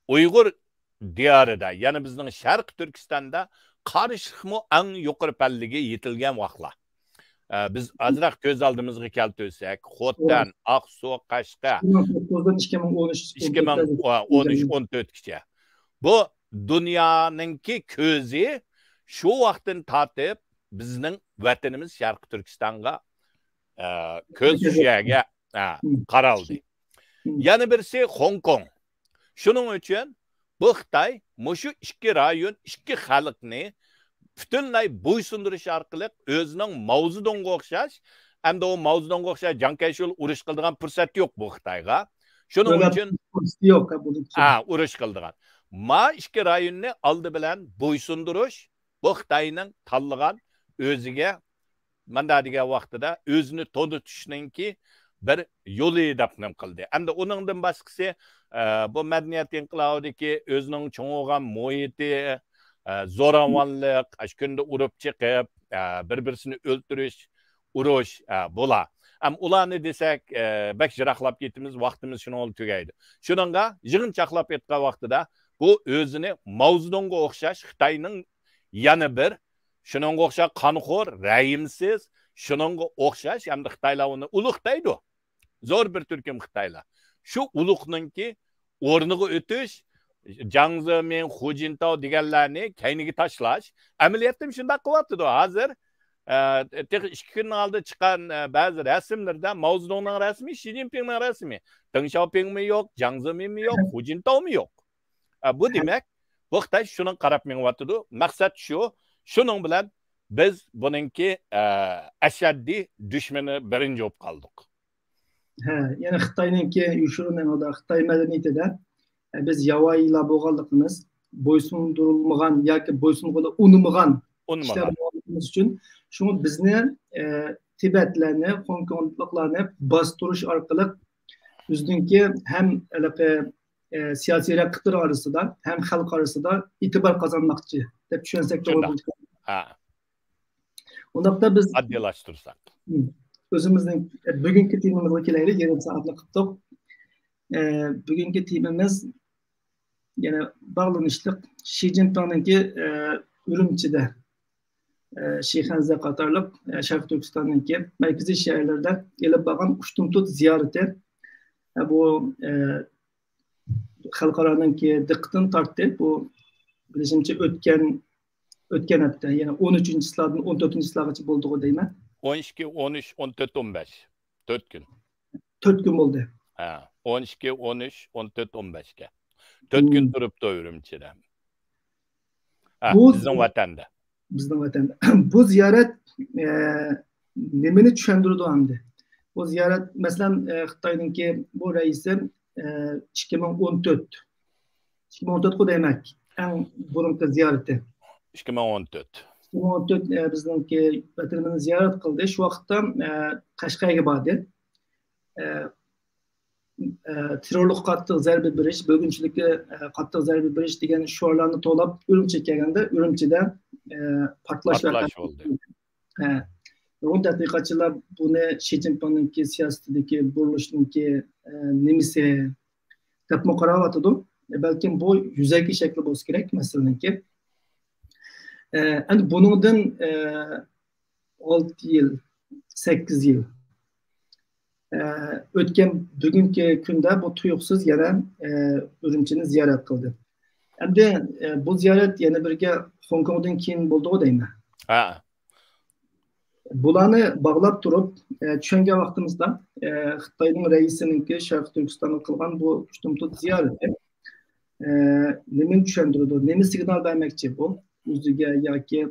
ئۇيغۇر دىيارىدا، يەنى بىزنىڭ شەرقىي تۈركىستاندا قارشىلىقمۇ ئەڭ يۇقىرى پەللىگە يېتىلگەن ۋاقلار. ئە، بىز ئازراق كۆز ئالدىمىزغا كەلتۈرسەك، خوتەن، ئاقسۇ، قەشقەر، ئىككى مىڭ ئون ئۈچ، ئون تۆتكىچە. بۇ دۇنيانىڭكى كۆزى شۇ ۋاقىتتىن تارتىپ بىزنىڭ ۋەتىنىمىز شەرقىي تۈركىستانغا، ئە، كۆز شۇ يەرگە، ئە، قارالدى. يەنە بىرسى خوڭكوڭ. شۇنىڭ ئۈچۈن بۇ خىتاي مۇشۇ ئىككى رايون، ئىككى خەلقنى پۈتۈنلەي بويسۇندۇرۇش ئارقىلىق ئۆزىنىڭ ماۋزېدۇڭغا ئوخشاش، ئەمدى ئۇ ماۋزېدۇڭغا ئوخشاش جاڭ كەيشى ئۇرۇش قىلىدىغان پۇرسەت يوق بۇ خىتايغا. شۇنىڭ ئۈچۈن، ھە، ئۇرۇش قىلىدىغان. ما ئىككى رايوننى ئالدى بىلەن بويسۇندۇرۇش، بۇ خىتاينىڭ تاللىغان ئۆزىگە ماندا دېگەن ۋاقتىدا ئۆزىنى تونۇتۇشنىڭكى بىر يولى دەپ نېمە قىلدى. ئەمدى ئۇنىڭدىن باشقىسى، ئە، بۇ مەدەنىيەت ئىنقىلابىدىكى ئۆزىنىڭ چوڭ بولغان مۇھىتى، ئە، زوراۋانلىق، ئاشۇ كۈندە ئۇرۇپ چېقىپ، ئە، بىر-بىرسىنى ئۆلتۈرۈش، ئۇرۇش، ئە، بۇلار. ئەم، ئۇلارنى دېسەك، ئە، بەك يىراقلاپ كېتىمىز، ۋاقتىمىز شۇنىڭ بىلەن تۈگەيدۇ. شۇنىڭغا يىغىنچاقلاپ ئېيتقان ۋاقتىدا، بۇ ئۆزىنى ماۋزېدۇڭغا ئوخشاش خىتاينىڭ يەنە بىر، شۇنىڭغا ئوخشاش قانخور، رەھىمسىز، شۇنىڭغا ئوخشاش، ھەمدە خىتايلار ئۇنى ئۇلۇغ دەيدۇ. زور بىر تۈركۈم خىتايلار. شۇ ئۇلۇغنىڭكى ئورنىغا ئۆتۈش، جاڭ زېمىن، خۇ جىنتاۋ دېگەنلەرنى كەينىگە تاشلاش. ئەمەلىيەتتە شۇنداق قىلىۋاتىدۇ. ھازىر، ئە، تېخى ئىككى كۈندىن ئالدى چىققان، ئە، بەزى رەسىملىرىدە ماۋزېدۇڭنىڭ رەسىمى، شى جىنپىڭنىڭ رەسىمى. دېڭ شياۋپىڭمۇ يوق، جاڭ زېمىنمۇ يوق، خۇ جىنتاۋمۇ يوق. ئە، بۇ دېمەك، بۇ خىتاي شۇنىڭغا قاراپ مېڭىۋاتىدۇ. مەقسەت شۇ. شۇنىڭ بىلەن بىز بۇنىڭكى، ئە، ئەشەددىي دۈشمىنى بىرىنچى بولۇپ قالدۇق. ھە، يەنى خىتاينىڭكى يوشۇرۇن ئەڭلىدا خىتاي مەدەنىيىتىدە، ئە، بىز ياۋايىلار بولغانلىقىمىز، بويسۇندۇرۇلمىغان ياكى بويسۇنغىلى ئۇنىمىغان كىشىلەر بولغانلىقىمىز ئۈچۈن، شۇڭا بىزنى، ئە، تىبەتلەرنى، خوڭكوڭلۇقلارنى باستۇرۇش ئارقىلىق بىزنىڭكى ھەم ھېلىقى، ئە، سىياسىي رەقىبلىرى ئارىسىدا، ھەم خەلق ئارىسىدا ئېتىبار قازانماقچى دەپ چۈشەنسەك توغرا بولىدىكەن. ھە. ئۇنداقتا بىز ئاددىيلاشتۇرساق. ھىم. ئۆزىمىزنىڭ، ئە، بۈگۈنكى تېمىمىزغا كېلەيلى، يېرىم سائەتنى قىپتۇق. ئە، بۈگۈنكى تېمىمىز يەنە باغلىنىشلىق شى جىنپىڭنىڭكى، ئە، ئۈرۈمچىدە، ئە، شىخەنزە قاتارلىق، ئە، شەرقىي تۈركىستاننىڭكى مەركىزىي شەھەرلىرىدە ئېلىپ بارغان ئۇشتۇمتۇت زىيارىتى، ئە، بۇ، ئە، خەلقئارانىڭكى دىققىتىنى تارتتى. بۇ، بىلىشىمچە، ئۆتكەن، ئۆتكەن ھەپتە، يەنى ئون ئۈچىنچى چىسلادىن ئون تۆتىنچى چىسلاغىچە بولدىغۇ دەيمەن. ئون ئىككى، ئون ئۈچ، ئون تۆت، ئون بەش. تۆت كۈن. تۆت كۈن بولدى. ھە، ئون ئىككى، ئون ئۈچ، ئون تۆت، ئون بەشكە. تۆت كۈن تۇرۇپتۇ ئۈرۈمچىدە. ھە، بۇ بىزنىڭ ۋەتەندە. بىزنىڭ ۋەتەندە. بۇ زىيارەت، ئە، نېمىنى چۈشەندۈرىدۇ ئەمدى؟ بۇ زىيارەت، مەسىلەن، ئە، خىتاينىڭكى بۇ رەئىسى، ئە، ئىككى مىڭ ئون تۆت، ئىككى مىڭ ئون تۆتقۇ دەيمەن، ئەڭ بۇرۇنقى زىيارىتى. ئىككى مىڭ ئون تۆت. ئىككى مىڭ ئون تۆت، ئە، بىزنىڭكى ۋەتىنىمىزنى زىيارەت قىلدى. شۇ ۋاقىتتا، ئە، قەشقەرگە باردى. ئە، ئە، تېررورلۇققا قاتتىق زەربە بېرىش، بۆلگۈنچىلىككە، ئە، قاتتىق زەربە بېرىش دېگەن شوئارلارنى توۋلاپ ئۈرۈمچىگە كەلگەندە، ئۈرۈمچىدە، ئە، پارتلاش پارتلاش ۋەقەسى بولدى. ھە. نۇرغۇن تەتقىقاتچىلار بۇنى شى جىنپىڭنىڭكى سىياسىتىدىكى بۇرۇلۇشنىڭكى، ئە، نېمىسى دەپمۇ قاراۋاتىدۇ. بەلكىم بۇ يۈزەكى شەكلى بولسا كېرەك مەسىلىنىڭكى. ئە، ئەمدى بۇنىڭدىن، ئە، ئالتە يىل، سەككىز يىل، ئە، ئۆتكەن بۈگۈنكى كۈندە بۇ تۇيۇقسىز يەنە، ئە، ئۈرۈمچىنى زىيارەت قىلدى. ئەمدى، ئە، بۇ زىيارەت يەنە بىرگە خوڭكوڭدىن كېيىن بولدىغۇ دەيمەن. ھە. بۇلارنى باغلاپ تۇرۇپ، ئە، چۈشەنگەن ۋاقتىمىزدا، ئە، خىتاينىڭ رەئىسىنىڭكى شەرقىي تۈركىستانغا قىلغان بۇ ئۇشتۇمتۇت زىيارىتى، ئە، نېمىنى چۈشەندۈرىدۇ؟ نېمە سىگنال بەرمەكچى بۇ؟ ئۆزىگە ياكى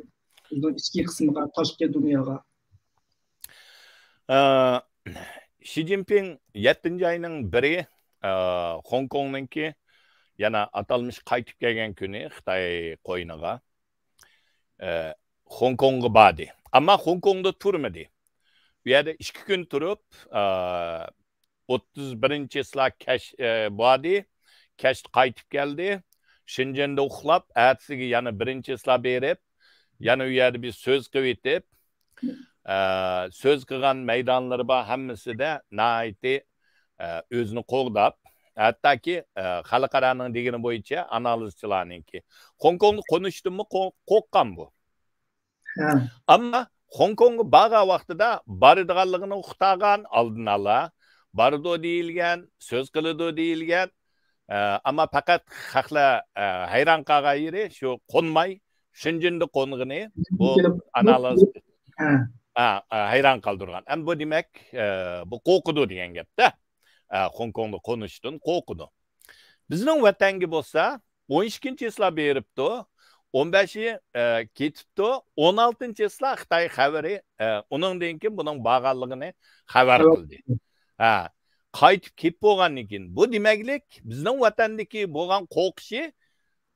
ئۆزىنىڭ ئىچكى قىسمىغا، تاشقى دۇنياغا؟ ئە، شى جىنپىڭ يەتتىنچى ئاينىڭ بىرى، ئە، خوڭكوڭنىڭكى يەنە ئاتالمىش قايتىپ كەلگەن كۈنى خىتاي قوينىغا، ئە، خوڭكوڭغا باردى. ئەمما خوڭكوڭدا تۇرمىدى. بۇ يەردە ئىككى كۈن تۇرۇپ، ئە، ئوتتۇز بىرىنچى چىسلا كەچ، ئە، باردى. كەچتە قايتىپ كەلدى. شېنجېندا ئۇخلاپ، ئەتىسىگە يەنە بىرىنچى چىسلا بېرىپ، يەنە ئۇ يەردە بىر سۆز قىلىۋېتىپ، ئە، سۆز قىلغان مەيدانلىرى بار ھەممىسىدە ناھايىتى، ئە، ئۆزىنى قوغداپ، ھەتتاكى، ئە، خەلقئارانىڭ دېگىنى بويىچە ئانالىزچىلارنىڭكى خوڭكوڭدا قونۇشتىنمۇ قو-، قورققان بۇ. ھە. ئەمما خوڭكوڭغا بارغان ۋاقتىدا بارىدىغانلىقىنى ئۇقتۇرغان ئالدىن ئالا. بارىدۇ دېيىلگەن، سۆز قىلىدۇ دېيىلگەن. ئە، ئەمما پەقەت خەقلەر، ئە، ھەيران قالغان يېرى شۇ قونماي، شېنجېندا قونغىنى بۇ كېلىپ ئانالىز ھە. ھە، ھە، ھەيران قالدۇرغان. ئەمما بۇ دېمەك، ئە، بۇ قورقىدۇ دېگەن گەپتە. ئە، خوڭكوڭدا قونۇشتىن قورقىدۇ. بىزنىڭ ۋەتەنگە بولسا ئون ئىككىنچى چىسلا بېرىپتۇ، ئون بەشى، ئە، كېتىپتۇ، ئون ئالتىنچى چىسلا خىتاي خەۋىرى، ئە، ئۇنىڭدىن كېيىن بۇنىڭ بارغانلىقىنى خەۋەر خەۋەر قىلدى. ھە، قايتىپ كېلىپ بولغاندىن كېيىن، بۇ دېمەكلىك، بىزنىڭ ۋەتەندىكى بولغان قورقۇشى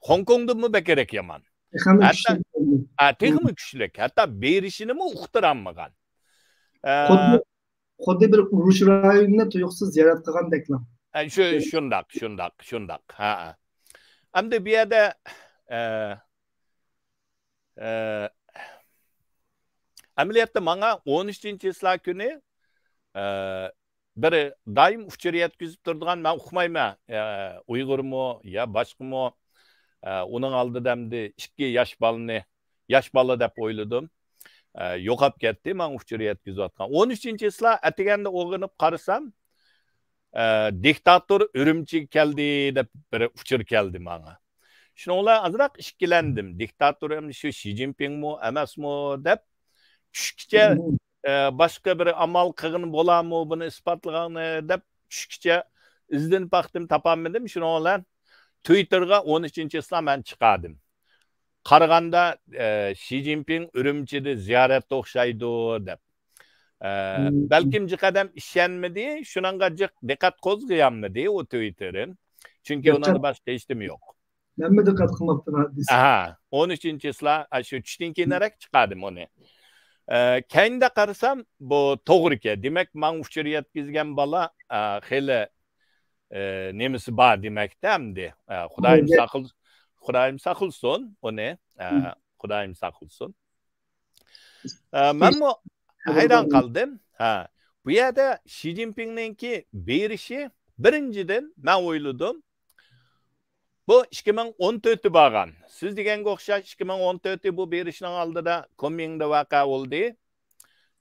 خوڭكوڭدىنمۇ بەكرەك يامان. تېخىمۇ ھەتتا، كۈچلۈك بولدى. ھە، تېخىمۇ كۈچلۈك. ھەتتا بېرىشىنىمۇ ئۇقتۇرالمىغان. ئە، خۇددى، خۇددى بىر ئۇرۇش رايونىنى تۇيۇقسىز زىيارەت قىلغاندەكلا. ئە، شۇ، شۇنداق، شۇنداق، شۇنداق. ھە. ئەمدى بۇ يەردە، ئە، ئە، ئەمەلىيەتتە ماڭا ئون ئۈچىنچى چىسلا كۈنى، ئە، بىر دائىم ئۇچۇر يەتكۈزۈپ تۇرىدىغان، مەن ئۇقمايمەن، ئە، ئۇيغۇرمۇ يا باشقىمۇ، ئە، ئۇنىڭ ئالدىدا ئەمدى ئىككى ياش بالىنى، ياش بالا دەپ ئويلىدىم. ئە، يوقاپ كەتتى ماڭا ئۇچۇر يەتكۈزۈۋاتقان. ئون ئۈچىنچى چىسلا ئەتىگەندە ئويغىنىپ قارىسام، ئە، دىكتاتور ئۈرۈمچىگە كەلدى دەپ بىر ئۇچۇر كەلدى ماڭا. شۇنىڭ بىلەن ئازراق ئىككىلەندىم. دىكتاتور ئەمدى شۇ شى جىنپىڭمۇ ئەمەسمۇ دەپ، چۈشكىچە، ئە، باشقا بىر ئامال قىلغىنى بولارمۇ بۇنى ئىسپاتلىغاننى دەپ چۈشكىچە ئىزدىنىپ باقتىم، تاپالمىدىم. شۇنىڭ بىلەن تۋىتتېرغا ئون ئۈچىنچى چىسلا مەن چىقاردىم. قارىغاندا، ئە، شى جىنپىڭ ئۈرۈمچىدە زىيارەتتە ئوخشايدۇ دەپ. ئە، بەلكىم جىق ئادەم ئىشەنمىدى، شۇنىڭغا جىق دىققەت قوزغىيالمىدى ئۇ تۋىتتېرى. چۈنكى ئۇنىڭدا باشقا ھېچنېمە يوق. مەنمۇ دىققەت قىلماپتىمەن. ئەھا، ئون ئۈچىنچى چىسلا، ئاشۇ چۈشتىن كېيىنرەك چىقاردىم ئۇنى. ئە، كەينىدە قارىسام، بۇ توغرىكەن. دېمەك، ماڭا ئۇچۇر يەتكۈزگەن بالا، ئە، خېلى، ئە، نېمىسى بار دېمەكتە ئەمدى. ئە، خۇدايىم ساقل-، خۇدايىم ساقلىسۇن ئۇنى. ئە، خۇدايىم ساقلىسۇن. ئە، مەنمۇ ھەيران قالدىم. ھە، بۇ يەردە شى جىنپىڭنىڭكى بېرىشى، بىرىنچىدىن، مەن ئويلىدىم، بۇ ئىككى مىڭ ئون تۆتتە بارغان. سىز دېگەنگە ئوخشاش، ئىككى مىڭ ئون تۆتتە بۇ بېرىشنىڭ ئالدىدا كۇنمىڭدا ۋەقە بولدى.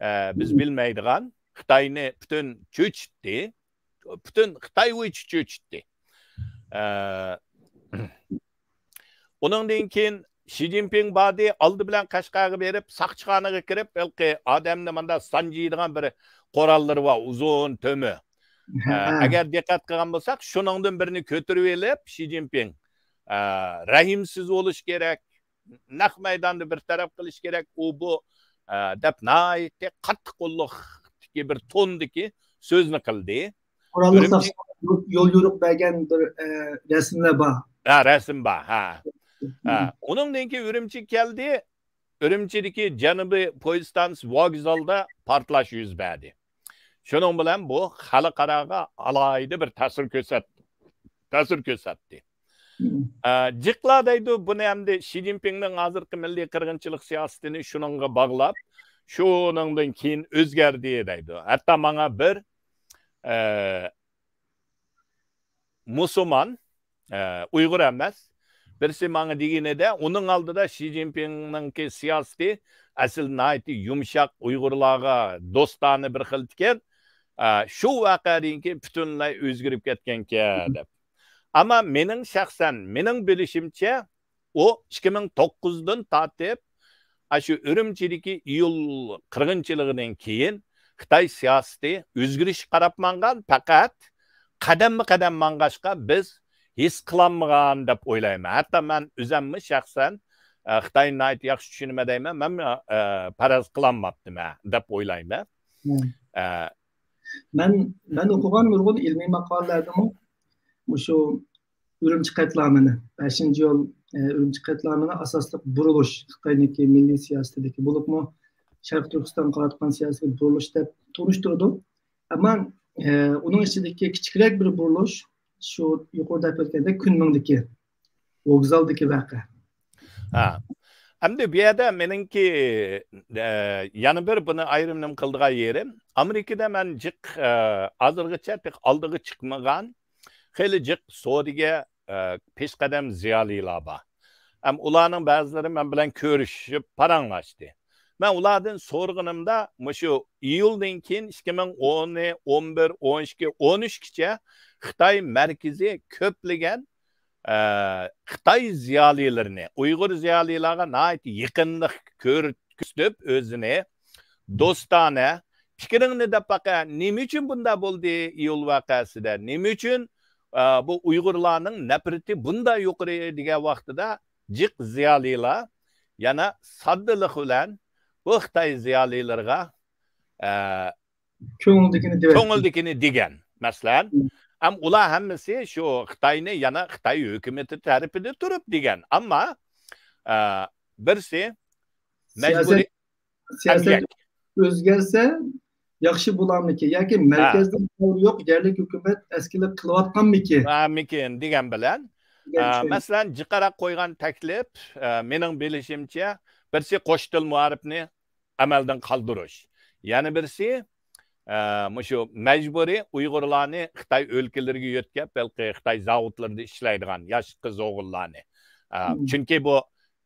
ئە، بىز بىلمەيدىغان، خىتاينى پۈتۈن چۆچۈتتى. پۈتۈن خىتاي بويىچە چۆچۈتتى. ئە، ئۇنىڭدىن كېيىن شى جىنپىڭ باردى، ئالدى بىلەن قەشقەرگە بېرىپ، ساقچىخانىغا كىرىپ، ھېلىقى ئادەمنى ماندا سانجىيدىغان بىر قوراللىرى بار، ئۇزۇن تۆمۈر. ئە، ھە. ئەگەر دىققەت قىلغان بولساق، شۇنىڭدىن بىرنى كۆتۈرۈۋېلىپ، شى جىنپىڭ، ئە، رەھىمسىز بولۇش كېرەك، نەق مەيداندا بىر تەرەپ قىلىش كېرەك، ئۇ بۇ، ئە، دەپ ناھايىتى قاتتىق قوللۇقتىكى بىر توندىكى سۆزنى قىلدى. قوراللىق ساقچىلار يول يورۇق بەرگەن بىر رەسىملەر بار. ھە، رەسىم بار، ھە. ھە. ئۇنىڭدىن كېيىن ئۈرۈمچىگە كەلدى. ئۈرۈمچىدىكى جەنۇبىي پويىز ۋوگزالدا پارتلاش يۈز بەردى. شۇنىڭ بىلەن بۇ خەلقئاراغا ئالاھىدە بىر تەسىر كۆرسەتتى. تەسىر كۆرسەتتى. ئە، جىقلار دەيدۇ، بۇنى ئەمدى شى جىنپىڭنىڭ ھازىرقى مىللىي قىرغىنچىلىق سىياسىتىنى شۇنىڭغا باغلاپ، شۇنىڭدىن كېيىن ئۆزگەردى دەيدۇ. ھەتتا ماڭا بىر، ئە، مۇسۇلمان، ئە، ئۇيغۇر ئەمەس، بىرسى ماڭا دېگىنىدە، ئۇنىڭ ئالدىدا شى جىنپىڭنىڭكى سىياسىتى ئەسلى ناھايىتى يۇمشاق، ئۇيغۇرلارغا دوستانە بىر خىل ئىكەن، ئە، شۇ ۋەقەدىن كېيىن پۈتۈنلەي ئۆزگىرىپ كەتكەنكەن دەپ. ئەمما مېنىڭ شەخسەن، مېنىڭ بىلىشىمچە، ئۇ ئىككى مىڭ توققۇزدىن تارتىپ، ئاشۇ ئۈرۈمچىدىكى ئىيۇل قىرغىنچىلىقىدىن كېيىن خىتاي سىياسىتى ئۆزگىرىشكە قاراپ ماڭغان، پەقەت قەدەممۇ قەدەم ماڭغاچقا بىز ھېس قىلالمىغان دەپ ئويلايمەن. ھەتتا مەن ئۆزەممۇ شەخسەن، ئە، خىتاينى ناھايىتى ياخشى چۈشىنىمەن دەيمەن، مەن، ئە، پەرەز قىلالماپتىمەن دەپ ئويلايمەن. ئە، مەن، مەن ئوقۇغان نۇرغۇن ئىلمىي ماقالىلەردىمۇ مۇشۇ ئۈرۈمچى قەتلىئامىنى، بەشىنچى يول، ئە، ئۈرۈمچى قەتلىئامىنى ئاساسلىق بۇرۇلۇش، خىتاينىڭكى مىللىي سىياسىتىدىكى، بولۇپمۇ شەرقىي تۈركىستانغا قاراتقان سىياسىتىگە بۇرۇلۇش دەپ تونۇشتۇرىدۇ. ئەمما، ئە، ئۇنىڭ ئىچىدىكى كىچىكرەك بىر بۇرۇلۇش شۇ يۇقىرىدا ئېيتىلگەندەك كۈنمىڭدىكى ۋوگزالدىكى ۋەقە. ھە. ئەمدى بۇ يەردە مېنىڭكى، ئە، يەنە بىر بۇنى ئايرىم نېمە قىلىدىغان يېرىم، ئامېرىكىدا مەن جىق، ئە، ھازىرغىچە تېخى ئالدىغا چىقمىغان خېلى جىق سودىگەر، ئە، پېشقەدەم زىيالىيلار بار. ھەم ئۇلارنىڭ بەزىلىرى مەن بىلەن كۆرۈشۈپ پاراڭلاشتى. مەن ئۇلاردىن سورىغىنىمدا، مۇشۇ ئىيۇلدىن كېيىن ئىككى مىڭ ئون، ئون بىر، ئون ئىككى، ئون ئۈچكىچە خىتاي مەركىزى كۆپلىگەن، ئە، خىتاي زىيالىيلىرىنى، ئۇيغۇر زىيالىيلارغا ناھايىتى يېقىنلىق كۆر-، كۆرسىتىپ ئۆزىنى دوستانە، پىكرىڭنى دەپ باقە، نېمە ئۈچۈن بۇنداق بولدى ئىيۇل ۋەقەسىدە؟ نېمە ئۈچۈن، ئە، بۇ ئۇيغۇرلارنىڭ نەپرىتى بۇنداق يۇقىرى دېگەن ۋاقتىدا جىق زىيالىيلار يەنە ساددىلىق بىلەن بۇ خىتاي زىيالىيلىرىغا، ئە، كۆڭۈلدىكىنى دېگەن. كۆڭۈلدىكىنى دېگەن. مەسىلەن، ھەم ئۇلار ھەممىسى شۇ خىتاينى يەنە خىتاي ھۆكۈمىتى تەرىپىدە تۇرۇپ دېگەن. ئەمما، ئە، بىرسى مەجبۇرىي سىياسەت ئۆزگەرسە ياخشى بولارمىكىن؟ ياكى مەركەزدە يوق يەرلىك ھۆكۈمەت ئەسكىلىك قىلىۋاتقانمىكىن؟ ھەممىكىن دېگەن بىلەن، ئە، مەسىلەن، جىقراق قويغان تەكلىپ، ئە، مېنىڭ بىلىشىمچە، بىرسى قوش تىل مائارىپنى ئەمەلدىن قالدۇرۇش. يەنە بىرسى، ئە، مۇشۇ مەجبۇرىي ئۇيغۇرلارنى خىتاي ئۆلكىلىرىگە يۆتكەپ، ھېلىقى خىتاي زاۋۇتلىرىدا ئىشلەيدىغان ياش قىز ئوغۇللارنى. ئە، چۈنكى بۇ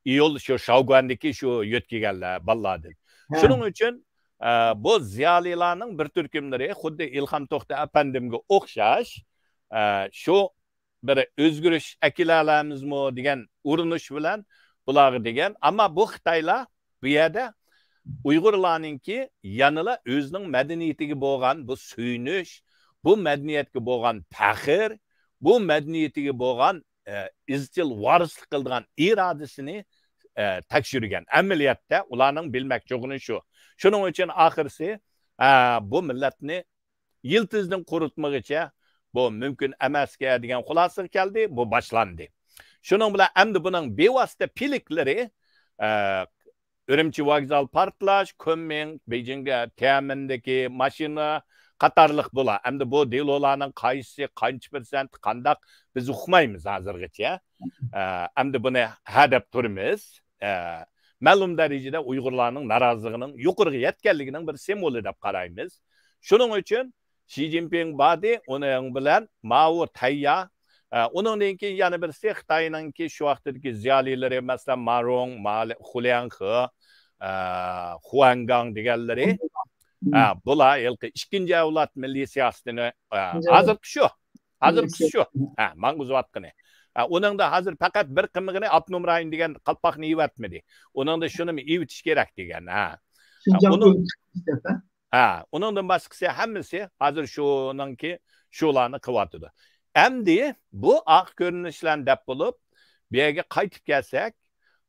ئىيۇل شۇ شاۋگۈەندىكى شۇ يۆتكىگەنلەر بالىلاردىن. شۇنىڭ ئۈچۈن، ئە، بۇ زىيالىيلارنىڭ بىر تۈركۈملىرى خۇددى ئىلھام توختى ئەپەندىمگە ئوخشاش، ئە، شۇ بىر ئۆزگىرىش ئەكېلەلەمىزمۇ دېگەن ئۇرۇنۇش بىلەن بۇلارغا دېگەن. ئەمما بۇ خىتايلار بۇ يەردە ئۇيغۇرلارنىڭكى يەنىلا ئۆزىنىڭ مەدەنىيىتىگە بولغان بۇ سۆيۈنۈش، بۇ مەدەنىيەتكە بولغان پەخىر، بۇ مەدەنىيىتىگە بولغان، ئە، ئىزچىل ۋارىسلىق قىلىدىغان ئىرادىسىنى، ئە، تەكشۈرگەن. ئەمەلىيەتتە ئۇلارنىڭ بىلمەكچى بولغىنى شۇ. شۇنىڭ ئۈچۈن ئاخىرسى، ئە، بۇ مىللەتنى يىلتىزدىن قۇرۇتمىغىچە بۇ مۇمكىن ئەمەسكەن دېگەن خۇلاسىگە كەلدى، بۇ باشلاندى. شۇنىڭ بىلەن ئەمدى بۇنىڭ بىۋاسىتە پىلىكلىرى، ئە، ئۈرۈمچى ۋوگزال پارتلاش، كۈنمىڭ، بېيجىڭ، تيەنئەنمېندىكى ماشىنا قاتارلىق بۇلار. ئەمدى بۇ دېلولارنىڭ قايسىسى، قانچە پىرسەنت، قانداق، بىز ئۇقمايمىز ھازىرغىچە. ئە، ئەمدى بۇنى ھە دەپ تۇرىمىز. ئە، مەلۇم دەرىجىدە ئۇيغۇرلارنىڭ نارازىلىقىنىڭ يۇقىرىغا يەتكەنلىكىنىڭ بىر سىمۋولى دەپ قارايمىز. شۇنىڭ ئۈچۈن شى جىنپىڭ باردى، ئۇنىڭ بىلەن ماۋۇ تەييا، ئە، ئۇنىڭدىن كېيىن يەنە بىرسى خىتاينىڭكى شۇ ۋاقىتتىكى زىيالىيلىرى، مەسىلەن، مارۇڭ، مالى-، خۇلياڭخې، ئە، خۇەنگاڭ دېگەنلىرى. ئە، بۇلار ھېلىقى ئىككىنچى ئەۋلاد مىللىي سىياسىتىنى، ئە، ھازىرقى شۇ. ھازىرقىسى شۇ. ھە، ماڭغۇزۇۋاتقىنى. ھە، ئۇنىڭدا ھازىر پەقەت بىر قىمىقىنى ئاپتونوم رايون دېگەن قالپاقنى يېۋەتمىدى. ئۇنىڭدا شۇنىمۇ ئېۋىتىش كېرەك دېگەن. ھە. ھە، ئۇنىڭدىن باشقىسى ھەممىسى ھازىر شۇنىڭكى، شۇلارنى قىلىۋاتىدۇ. ئەمدى بۇ ئارقا كۆرۈنۈشلەرنى دەپ بولۇپ، بۇ يەرگە قايتىپ كەلسەك،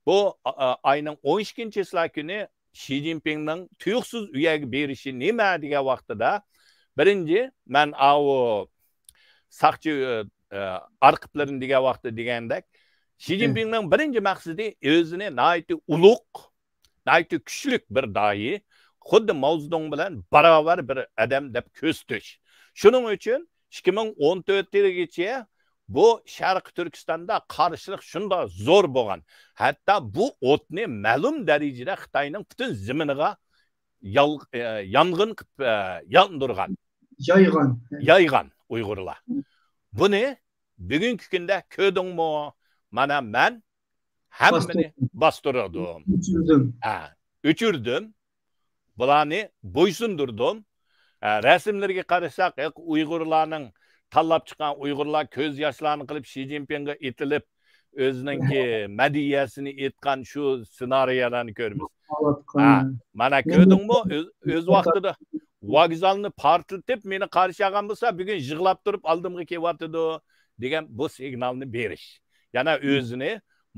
بۇ، ئا، ئا، ئاينىڭ ئون ئىككىنچى چىسلا كۈنى شى جىنپىڭنىڭ تۇيۇقسىز ئۆيگە بېرىشى نېمە دېگەن ۋاقتىدا، بىرىنچى، مەن ئاۋۇ ساقچى، ئە، ئە، ئارقىپلىرىنى دېگەن ۋاقىتتا دېگەندەك، شى جىنپىڭنىڭ بىرىنچى مەقسىتى ئۆزىنى ناھايىتى ئۇلۇغ، ناھايىتى كۈچلۈك بىر داھىي، خۇددى ماۋزېدۇڭ بىلەن باراۋەر بىر ئادەم دەپ كۆرسىتىش. شۇنىڭ ئۈچۈن ئىككى مىڭ ئون تۆتىگىچە بۇ شەرقىي تۈركىستاندا قارشىلىق شۇنداق زور بولغان، ھەتتا بۇ ئوتنى مەلۇم دەرىجىدە خىتاينىڭ پۈتۈن زېمىنىغا يال-، ئە، يانغىن قىلىپ، ئە، ياندۇرغان. يايغان. يايغان ئۇيغۇرلار. بۇنى بۈگۈنكى كۈندە كۆردۈڭمۇ؟ مانا مەن ھەممىنى باستۇردۇم. ئۆچۈردۈم. ھە، ئۆچۈردۈم. بۇلارنى بويسۇندۇردۇم. ھە، رەسىملىرىگە قارىساق، ھېلىقى ئۇيغۇرلارنىڭ، تاللاپ چىققان ئۇيغۇرلار كۆز ياشلارنى قىلىپ، شى جىنپىڭغا ئېتىلىپ، ئۆزىنىڭكى مەدھىيەسىنى ئېيتقان شۇ سېنارىيەلەرنى كۆرىمىز. ھە، مانا كۆردۈڭمۇ؟ ئۆز، ئۆز ۋاقتىدا ۋوگزالنى پارتلىتىپ، مېنى قارشى ئالغان بولسا، بۈگۈن يىغلاپ تۇرۇپ ئالدىمغا كېلىۋاتىدۇ، دېگەن بۇ سىگنالنى بېرىش. يەنە ئۆزىنى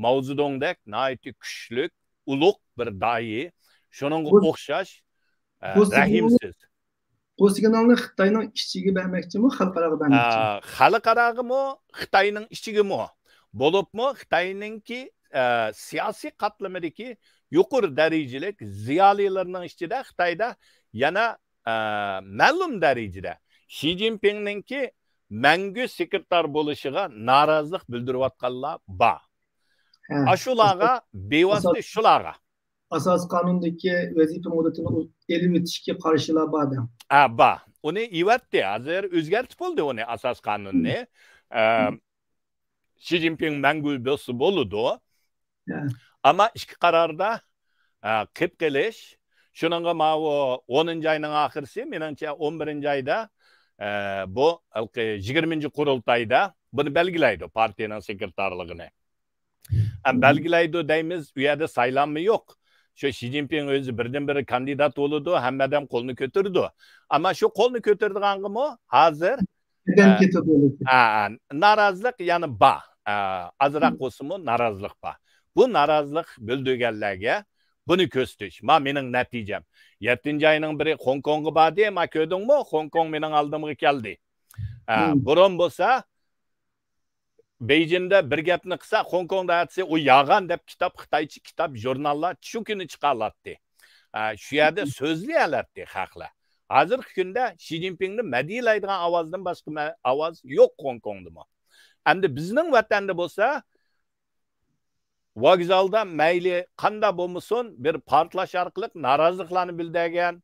ماۋزېدۇڭدەك ناھايىتى كۈچلۈك، ئۇلۇغ بىر داھىي، شۇنىڭغا ئوخشاش، ئە، رەھىمسىز. بۇ سىگنالنى خىتاينىڭ ئىچىگە بەرمەكچىمۇ، خەلقئاراغا بەرمەكچىمۇ؟ ئە، خەلقئاراغىمۇ، خىتاينىڭ ئىچىگىمۇ. بولۇپمۇ خىتاينىڭكى، ئە، سىياسىي قاتلىمىدىكى يۇقىرى دەرىجىلىك زىيالىيلىرىنىڭ ئىچىدە خىتايدا يەنە، ئە، مەلۇم دەرىجىدە شى جىنپىڭنىڭكى مەڭگۈ سېكرېتار بولۇشىغا نارازىلىق بىلدۈرۈۋاتقانلار بار. ھە، ئاشۇلارغا، ئاساس-، بىۋاسىتە ئاساس-، شۇلارغا. ئاساسىي قانۇندىكى ۋەزىپە مۇددىتىنى ئېلىۋېتىشكە قارشىلار بار دەڭ. ھە، بار. ئۇنى ئېۋەتتى. ھازىر ئۆزگەرتىپ بولدى ئۇنى، ئاساسىي قانۇننى. ئە، شى جىنپىڭ مەڭگۈ بولسا بولىدۇ. ھە. ئەمما ئىككى قاراردا، ئە، قېلىپ قېلىش. شۇنىڭغا ماۋۇ ئونىنچى ئاينىڭ ئاخىرسى، مېنىڭچە ئون بىرىنچى ئايدا، ئە، بۇ ھېلىقى يىگىرمىنچى قۇرۇلتايدا بۇنى بەلگىلەيدۇ، پارتىيەنىڭ سېكرېتارلىقىنى. ھەم بەلگىلەيدۇ دەيمىز، ئۇ يەردە سايلانما يوق. شۇ شى جىنپىڭ ئۆزى بىردىنبىر كاندىدات بولىدۇ، ھەممە ئادەم قولىنى كۆتۈرىدۇ. ئەمما شۇ قولنى كۆتۈرىدىغانغىمۇ ھازىر، ئە، ئە، ئە، نارازىلىق يەنە بار. ئە، ئازراق بولسىمۇ نارازىلىق بار. بۇ نارازىلىق بىلدۈرگەنلەرگە بۇنى كۆرسىتىش. ما مېنىڭ نەتىجەم. يەتتىنچى ئاينىڭ بىرى خوڭكوڭغا باردى، ما كۆردۈڭمۇ؟ خوڭكوڭ مېنىڭ ئالدىمغا كەلدى. ئە، بۇرۇن بولسا بېيجىڭدا بىر گەپنى قىلسا، خوڭكوڭدا ئەتىسى ئۇ يالغان دەپ كىتاب، خىتايچە كىتاب، ژۇرناللار شۇ كۈنى چىقارلاتتى. ئە، شۇ يەردە سۆزلىيەلەتتى خەقلەر. ھازىرقى كۈندە شى جىنپىڭنى مەدھىيەلەيدىغان ئاۋازدىن باشقا مە-، ئاۋاز يوق خوڭكوڭدىمۇ. ئەمدى بىزنىڭ ۋەتەندە بولسا، ۋوگزالدا مەيلى قانداق بولمىسۇن، بىر پارتلاش ئارقىلىق نارازىلىقلارنى بىلدۈرگەن،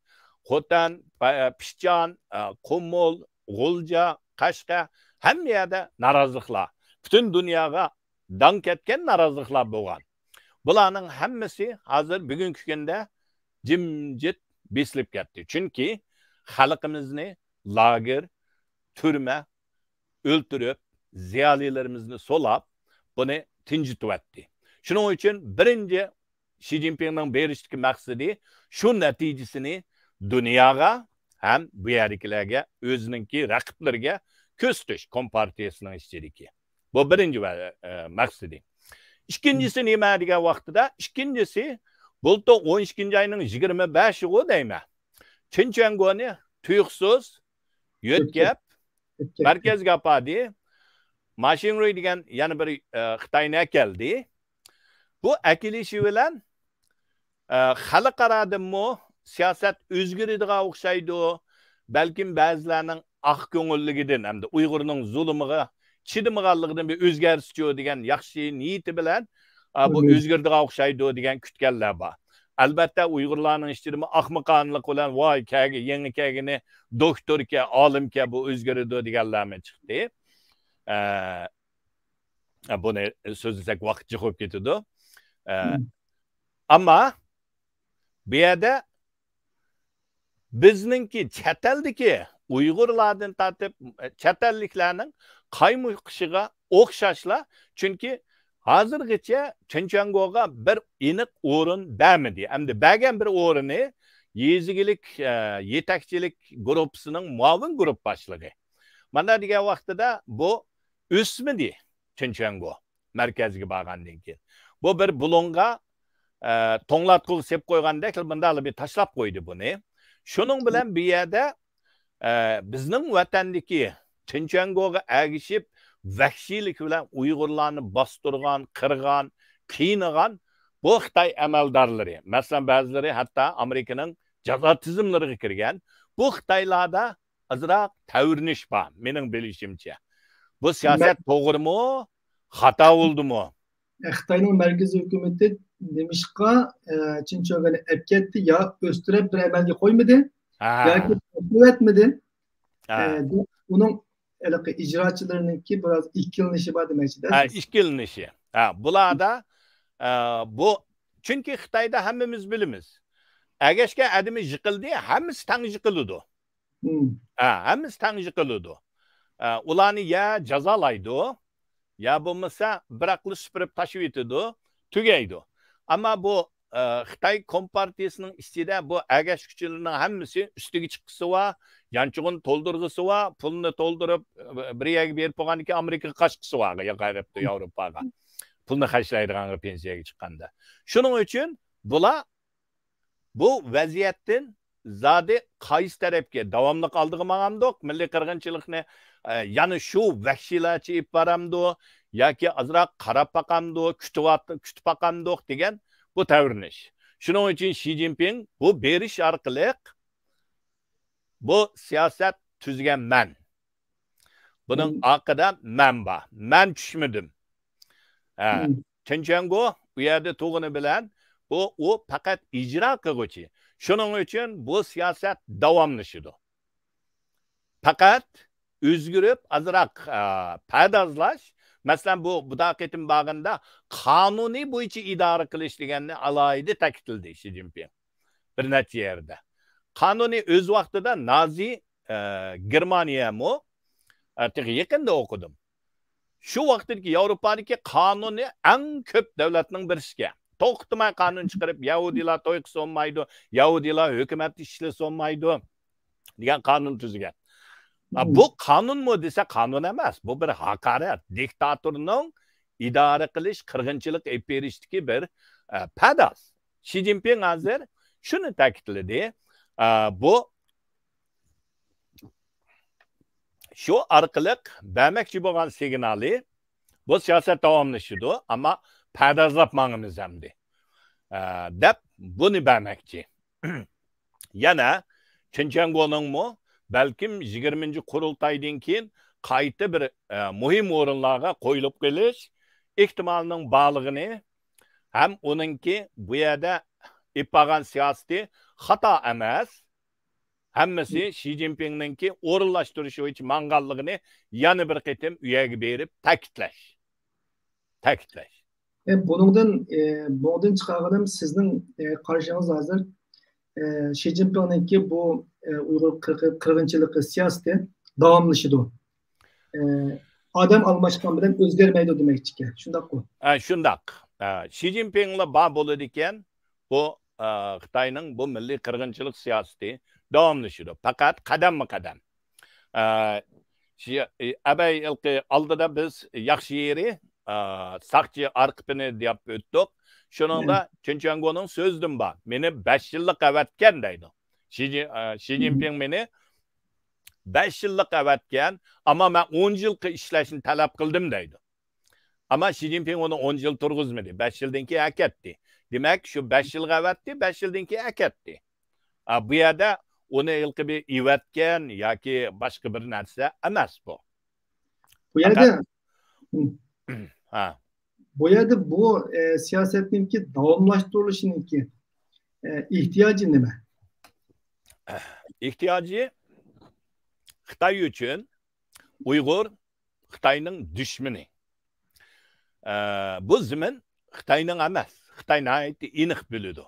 خوتەن، پە-، پىچان، ئە، قۇمۇل، غۇلجا، قەشقەر، ھەممە يەردە نارازىلىقلار. پۈتۈن دۇنياغا داڭ كەتكەن نارازىلىقلار بولغان. بۇلارنىڭ ھەممىسى ھازىر بۈگۈنكى كۈندە جىمجىت بېسىلىپ كەتتى. چۈنكى خەلقىمىزنى لاگېر، تۈرمە، ئۆلتۈرۈپ، زىيالىيلىرىمىزنى سولاپ، بۇنى تىنجىتىۋەتتى. شۇنىڭ ئۈچۈن بىرىنچى شى جىنپىڭنىڭ بېرىشتىكى مەقسىتى شۇ نەتىجىسىنى دۇنياغا ھەم بۇ يەردىكىلەرگە، ئۆزىنىڭكى رەقىبلىرىگە كۆرسىتىش، كومپارتىيىسىنىڭ ئىچىدىكى. بۇ بىرىنچى ۋە-، ئە، مەقسىتى. ئىككىنچىسى نېمە دېگەن ۋاقتىدا، ئىككىنچىسى، بۇلتۇر ئون ئىككىنچى ئاينىڭ يىگىرمە بەشىغۇ دەيمەن. چېن چۈەنگونى تۇيۇقسىز يۆتكەپ، يۆتكەپ، مەركەزگە ئاپاردى. ما شىڭرۇي دېگەن يەنە بىر، ئە، خىتاينى ئەكەلدى. بۇ ئەكېلىشى بىلەن، ئە، خەلقئارادىمۇ سىياسەت ئۆزگىرىدىغان ئوخشايدۇ. بەلكىم بەزىلەرنىڭ ئاق كۆڭۈللۈكىدىن ھەمدە ئۇيغۇرنىڭ زۇلۇمىغا چىدىمىغانلىقىدىن بىر ئۆزگەرسىچۇ دېگەن ياخشى نىيىتى بىلەن، ئا، بۇ ئۆزگىرىدىغان ئوخشايدۇ دېگەن كۈتكەنلەر بار. ئەلبەتتە، ئۇيغۇرلارنىڭ ئىچىدىمۇ ئاخمىقانىلىق بىلەن، ۋاي، كەلگە-، يېڭى كەلگىنى دوكتوركەن، ئالىمكەن، بۇ ئۆزگىرىدۇ دېگەنلەرمۇ چىقتى. ئە، بۇنى سۆزلىسەك ۋاقىت جىق بولۇپ كېتىدۇ. ئە، ئەمما بۇ يەردە بىزنىڭكى چەت ئەلدىكى ئۇيغۇرلاردىن تارتىپ، چەت ئەللىكلەرنىڭ قايمۇقىشىغا ئوخشاشلا، چۈنكى ھازىرغىچە چېن چۈەنگوغا بىر ئېنىق ئورۇن بەرمىدى. ئەمدى بەرگەن بىر ئورنى يېزا ئىگىلىك، ئە، يېتەكچىلىك گۇرۇپپىسىنىڭ مۇئاۋىن گۇرۇپپا باشلىقى. مانا دېگەن ۋاقتىدا بۇ ئۆسمىدى چېن چۈەنگو مەركەزگە بارغاندىن كېيىن. بۇ بىر بۇلۇڭغا، ئە، توڭلاتقۇغا سېلىپ قويغاندەك، مۇنداقلا بىر تاشلاپ قويدى بۇنى. شۇنىڭ بىلەن بۇ يەردە ئە، بىزنىڭ ۋەتەندىكى چىنچياڭگوغا ئەگىشىپ، ۋەھشىيلىك بىلەن ئۇيغۇرلارنى باستۇرغان، قىرغان، قىينىغان بۇ خىتاي ئەمەلدارلىرى، مەسىلەن، بەزىلىرى ھەتتا ئامېرىكىنىڭ جازا تىزىملىرىغا كىرگەن، بۇ خىتايلاردا ئازراق تەۋرىنىش بار، مېنىڭ بىلىشىمچە. بۇ سىياسەت توغرىمۇ، خاتا بولدىمۇ؟ خىتاينىڭ مەركىزىي ھۆكۈمىتى نېمىشقا، ئە، چىن چۈەنگۆنى ئەپ كەتتى؟ يا ئۆستۈرۈپ بىر ئەمەلگە قويمىدى، ھە. ياكى تەكلىۋەتمىدى؟ ھە. ئە، دەپ ئۇنىڭ ھېلىقى ئىجراچىلىرىنىڭكى بىراز ئىككىلىنىشى بار دېمەكچىدە. ھە، ئىككىلىنىشى. ھە، بۇلاردا، ئە، بۇ، چۈنكى خىتايدا ھەممىمىز بىلىمىز. ئەگەشكەن ئادىمى يىقىلدى، ھەممىسى تەڭ يىقىلىدۇ. ھە، ھەممىسى تەڭ يىقىلىدۇ. ئە، ئۇلارنى يا جازالايدۇ، يا بولمىسا بىراقلا سۈپۈرۈپ تاشلىۋېتىدۇ، تۈگەيدۇ. ئەمما بۇ، ئە، خىتاي كومپارتىيىسىنىڭ ئىچىدە بۇ ئەگەشكۈچىلەرنىڭ ھەممىسى ئۈستىگە چىققۇسى بار، يانچۇقىنى تولدۇرغۇسى بار، پۇلنى تولدۇرۇپ، بىر يەرگە بېرىپ بولغاندىن كېيىن ئامېرىكىغا قاچقۇسى بار، ياقا ياۋروپاغا. پۇلنى خەجلەيدىغانغا پېنسىيەگە چىققاندا. شۇنىڭ ئۈچۈن بۇلار بۇ ۋەزىيەتتىن زادى قايسى تەرەپكە، داۋاملىق ئالدىغا ماڭامدۇق، مىللىي قىرغىنچىلىقنى، ئە، يەنە شۇ ۋەھشىيلەرچە ئېلىپ بارامدۇ ياكى ئازراق قاراپ باقامدۇ، كۈتۈۋات-، كۈتۈپ باقامدۇق دېگەن بۇ تەۋرىنىش. شۇنىڭ ئۈچۈن شى جىنپىڭ بۇ بېرىش ئارقىلىق بۇ سىياسەت تۈزگەن مەن. بۇنىڭ ئارقىدا مەن بار. مەن چۈشمىدىم. ھە، چېن چۈەنگو ئۇ يەردە تۇرغىنى بىلەن بۇ، ئۇ پەقەت ئىجرا قىلغۇچى. شۇنىڭ ئۈچۈن بۇ سىياسەت داۋاملىشىدۇ. پەقەت ئۆزگىرىپ، ئازراق، ئە، پەردازلاش. مەسىلەن، بۇ، بۇ قېتىم بارغىنىدا قانۇنى بويىچە ئىدارە قىلىش دېگەننى ئالاھىدە تەكىتلىدى شى جىنپىڭ بىر نەچچە يەردە. قانۇنى ئۆز ۋاقتىدا نازى، ئە، گېرمانىيەمۇ، ئە، تېخى يېقىندا ئوقۇدۇم. شۇ ۋاقىتتىكى ياۋروپادىكى قانۇنى ئەڭ كۆپ دۆلەتنىڭ بىرسىكەن. توختىماي قانۇن چىقىرىپ، يەھۇدىيلار توي قىلسا بولمايدۇ، يەھۇدىيلار ھۆكۈمەتتە ئىشلىسە بولمايدۇ دېگەن قانۇن تۈزگەن. ھا، بۇ قانۇنمۇ دېسە قانۇن ئەمەس، بۇ بىر ھاقارەت، دىكتاتورنىڭ ئىدارە قىلىش، قىرغىنچىلىق ئېلىپ بېرىشتىكى بىر، ئە، پەداس. شى جىنپىڭ ھازىر شۇنى تەكىتلىدى، ئە، بۇ شۇ ئارقىلىق بەرمەكچى بولغان سىگنالى، بۇ سىياسەت داۋاملىشىدۇ، ئەمما پەردازلاپ ماڭىمىز ئەمدى، ئە، دەپ بۇنى بەرمەكچى. يەنە چېن چۈەنگونىڭمۇ بەلكىم يىگىرمىنچى قۇرۇلتايدىن كېيىن قايتا بىر، ئە، مۇھىم ئورۇنلارغا قويۇلۇپ قېلىش ئېھتىمالىنىڭ بارلىقىنى ھەم ئۇنىڭكى بۇ يەردە ئېلىپ بارغان سىياسىتى خاتا ئەمەس، ھەممىسى شى جىنپىڭنىڭكى ئورۇنلاشتۇرۇشى بويىچە ماڭغانلىقىنى يەنە بىر قېتىم ئۇ يەرگە بېرىپ تەكىتلەش. تەكىتلەش. ئە، بۇنىڭدىن، ئە، بۇنىڭدىن چىقارغىنىم سىزنىڭ، ئە، قارىشىڭىز ھازىر، ئە، شى جىنپىڭنىڭكى بۇ، ئە، ئۇيغۇر قىرغ-، قىرغىنچىلىقى سىياسىتى داۋاملىشىدۇ. ئە، ئادەم ئالماشقان بىلەن ئۆزگەرمەيدۇ دېمەكچىكەن. شۇنداققۇ؟ ئە، شۇنداق. ئە، شى جىنپىڭلا بار بولىدىكەن، بۇ، ئە، خىتاينىڭ بۇ مىللىي قىرغىنچىلىق سىياسىتى داۋاملىشىدۇ. پەقەت قەدەممۇ قەدەم. ئە، شى-، ئەبەي ھېلىقى ئالدىدا بىز ياخشى يېرى، ئە، ساقچى ئارقىپىنى دەپ ئۆتتۇق. شۇنىڭدا چېن چۈەنگونىڭ سۆزىدىن بار. مېنى بەش يىللىق ئەۋەتكەن دەيدۇ. شى جى-، ئە، شى جىنپىڭ مېنى بەش يىللىق ئەۋەتكەن، ئەمما مەن ئون يىلقا ئىشلەشنى تەلەپ قىلدىم دەيدۇ. ئەمما شى جىنپىڭ ئۇنى ئون يىل تۇرغۇزمىدى. بەش يىلدىن كېيىن ئەكەتتى. دېمەك، شۇ بەش يىلغا ئەۋەتتى، بەش يىلدىن كېيىن ئەكەتتى. ئا، بۇ يەردە ئۇنى ھېلىقى بىر ئەۋەتكەن ياكى باشقا بىر نەرسە ئەمەس بۇ. بۇ يەردە، پەقەت ھە. بۇ يەردە بۇ، ئە، سىياسەتنىڭكى داۋاملاشتۇرۇلۇشىنىڭكى، ئە، ئېھتىياجى نېمە؟ ئېھتىياجى خىتاي ئۈچۈن ئۇيغۇر خىتاينىڭ دۈشمىنى. ئە، بۇ زېمىن خىتاينىڭ ئەمەس. خىتاي ناھايىتى ئېنىق بىلىدۇ.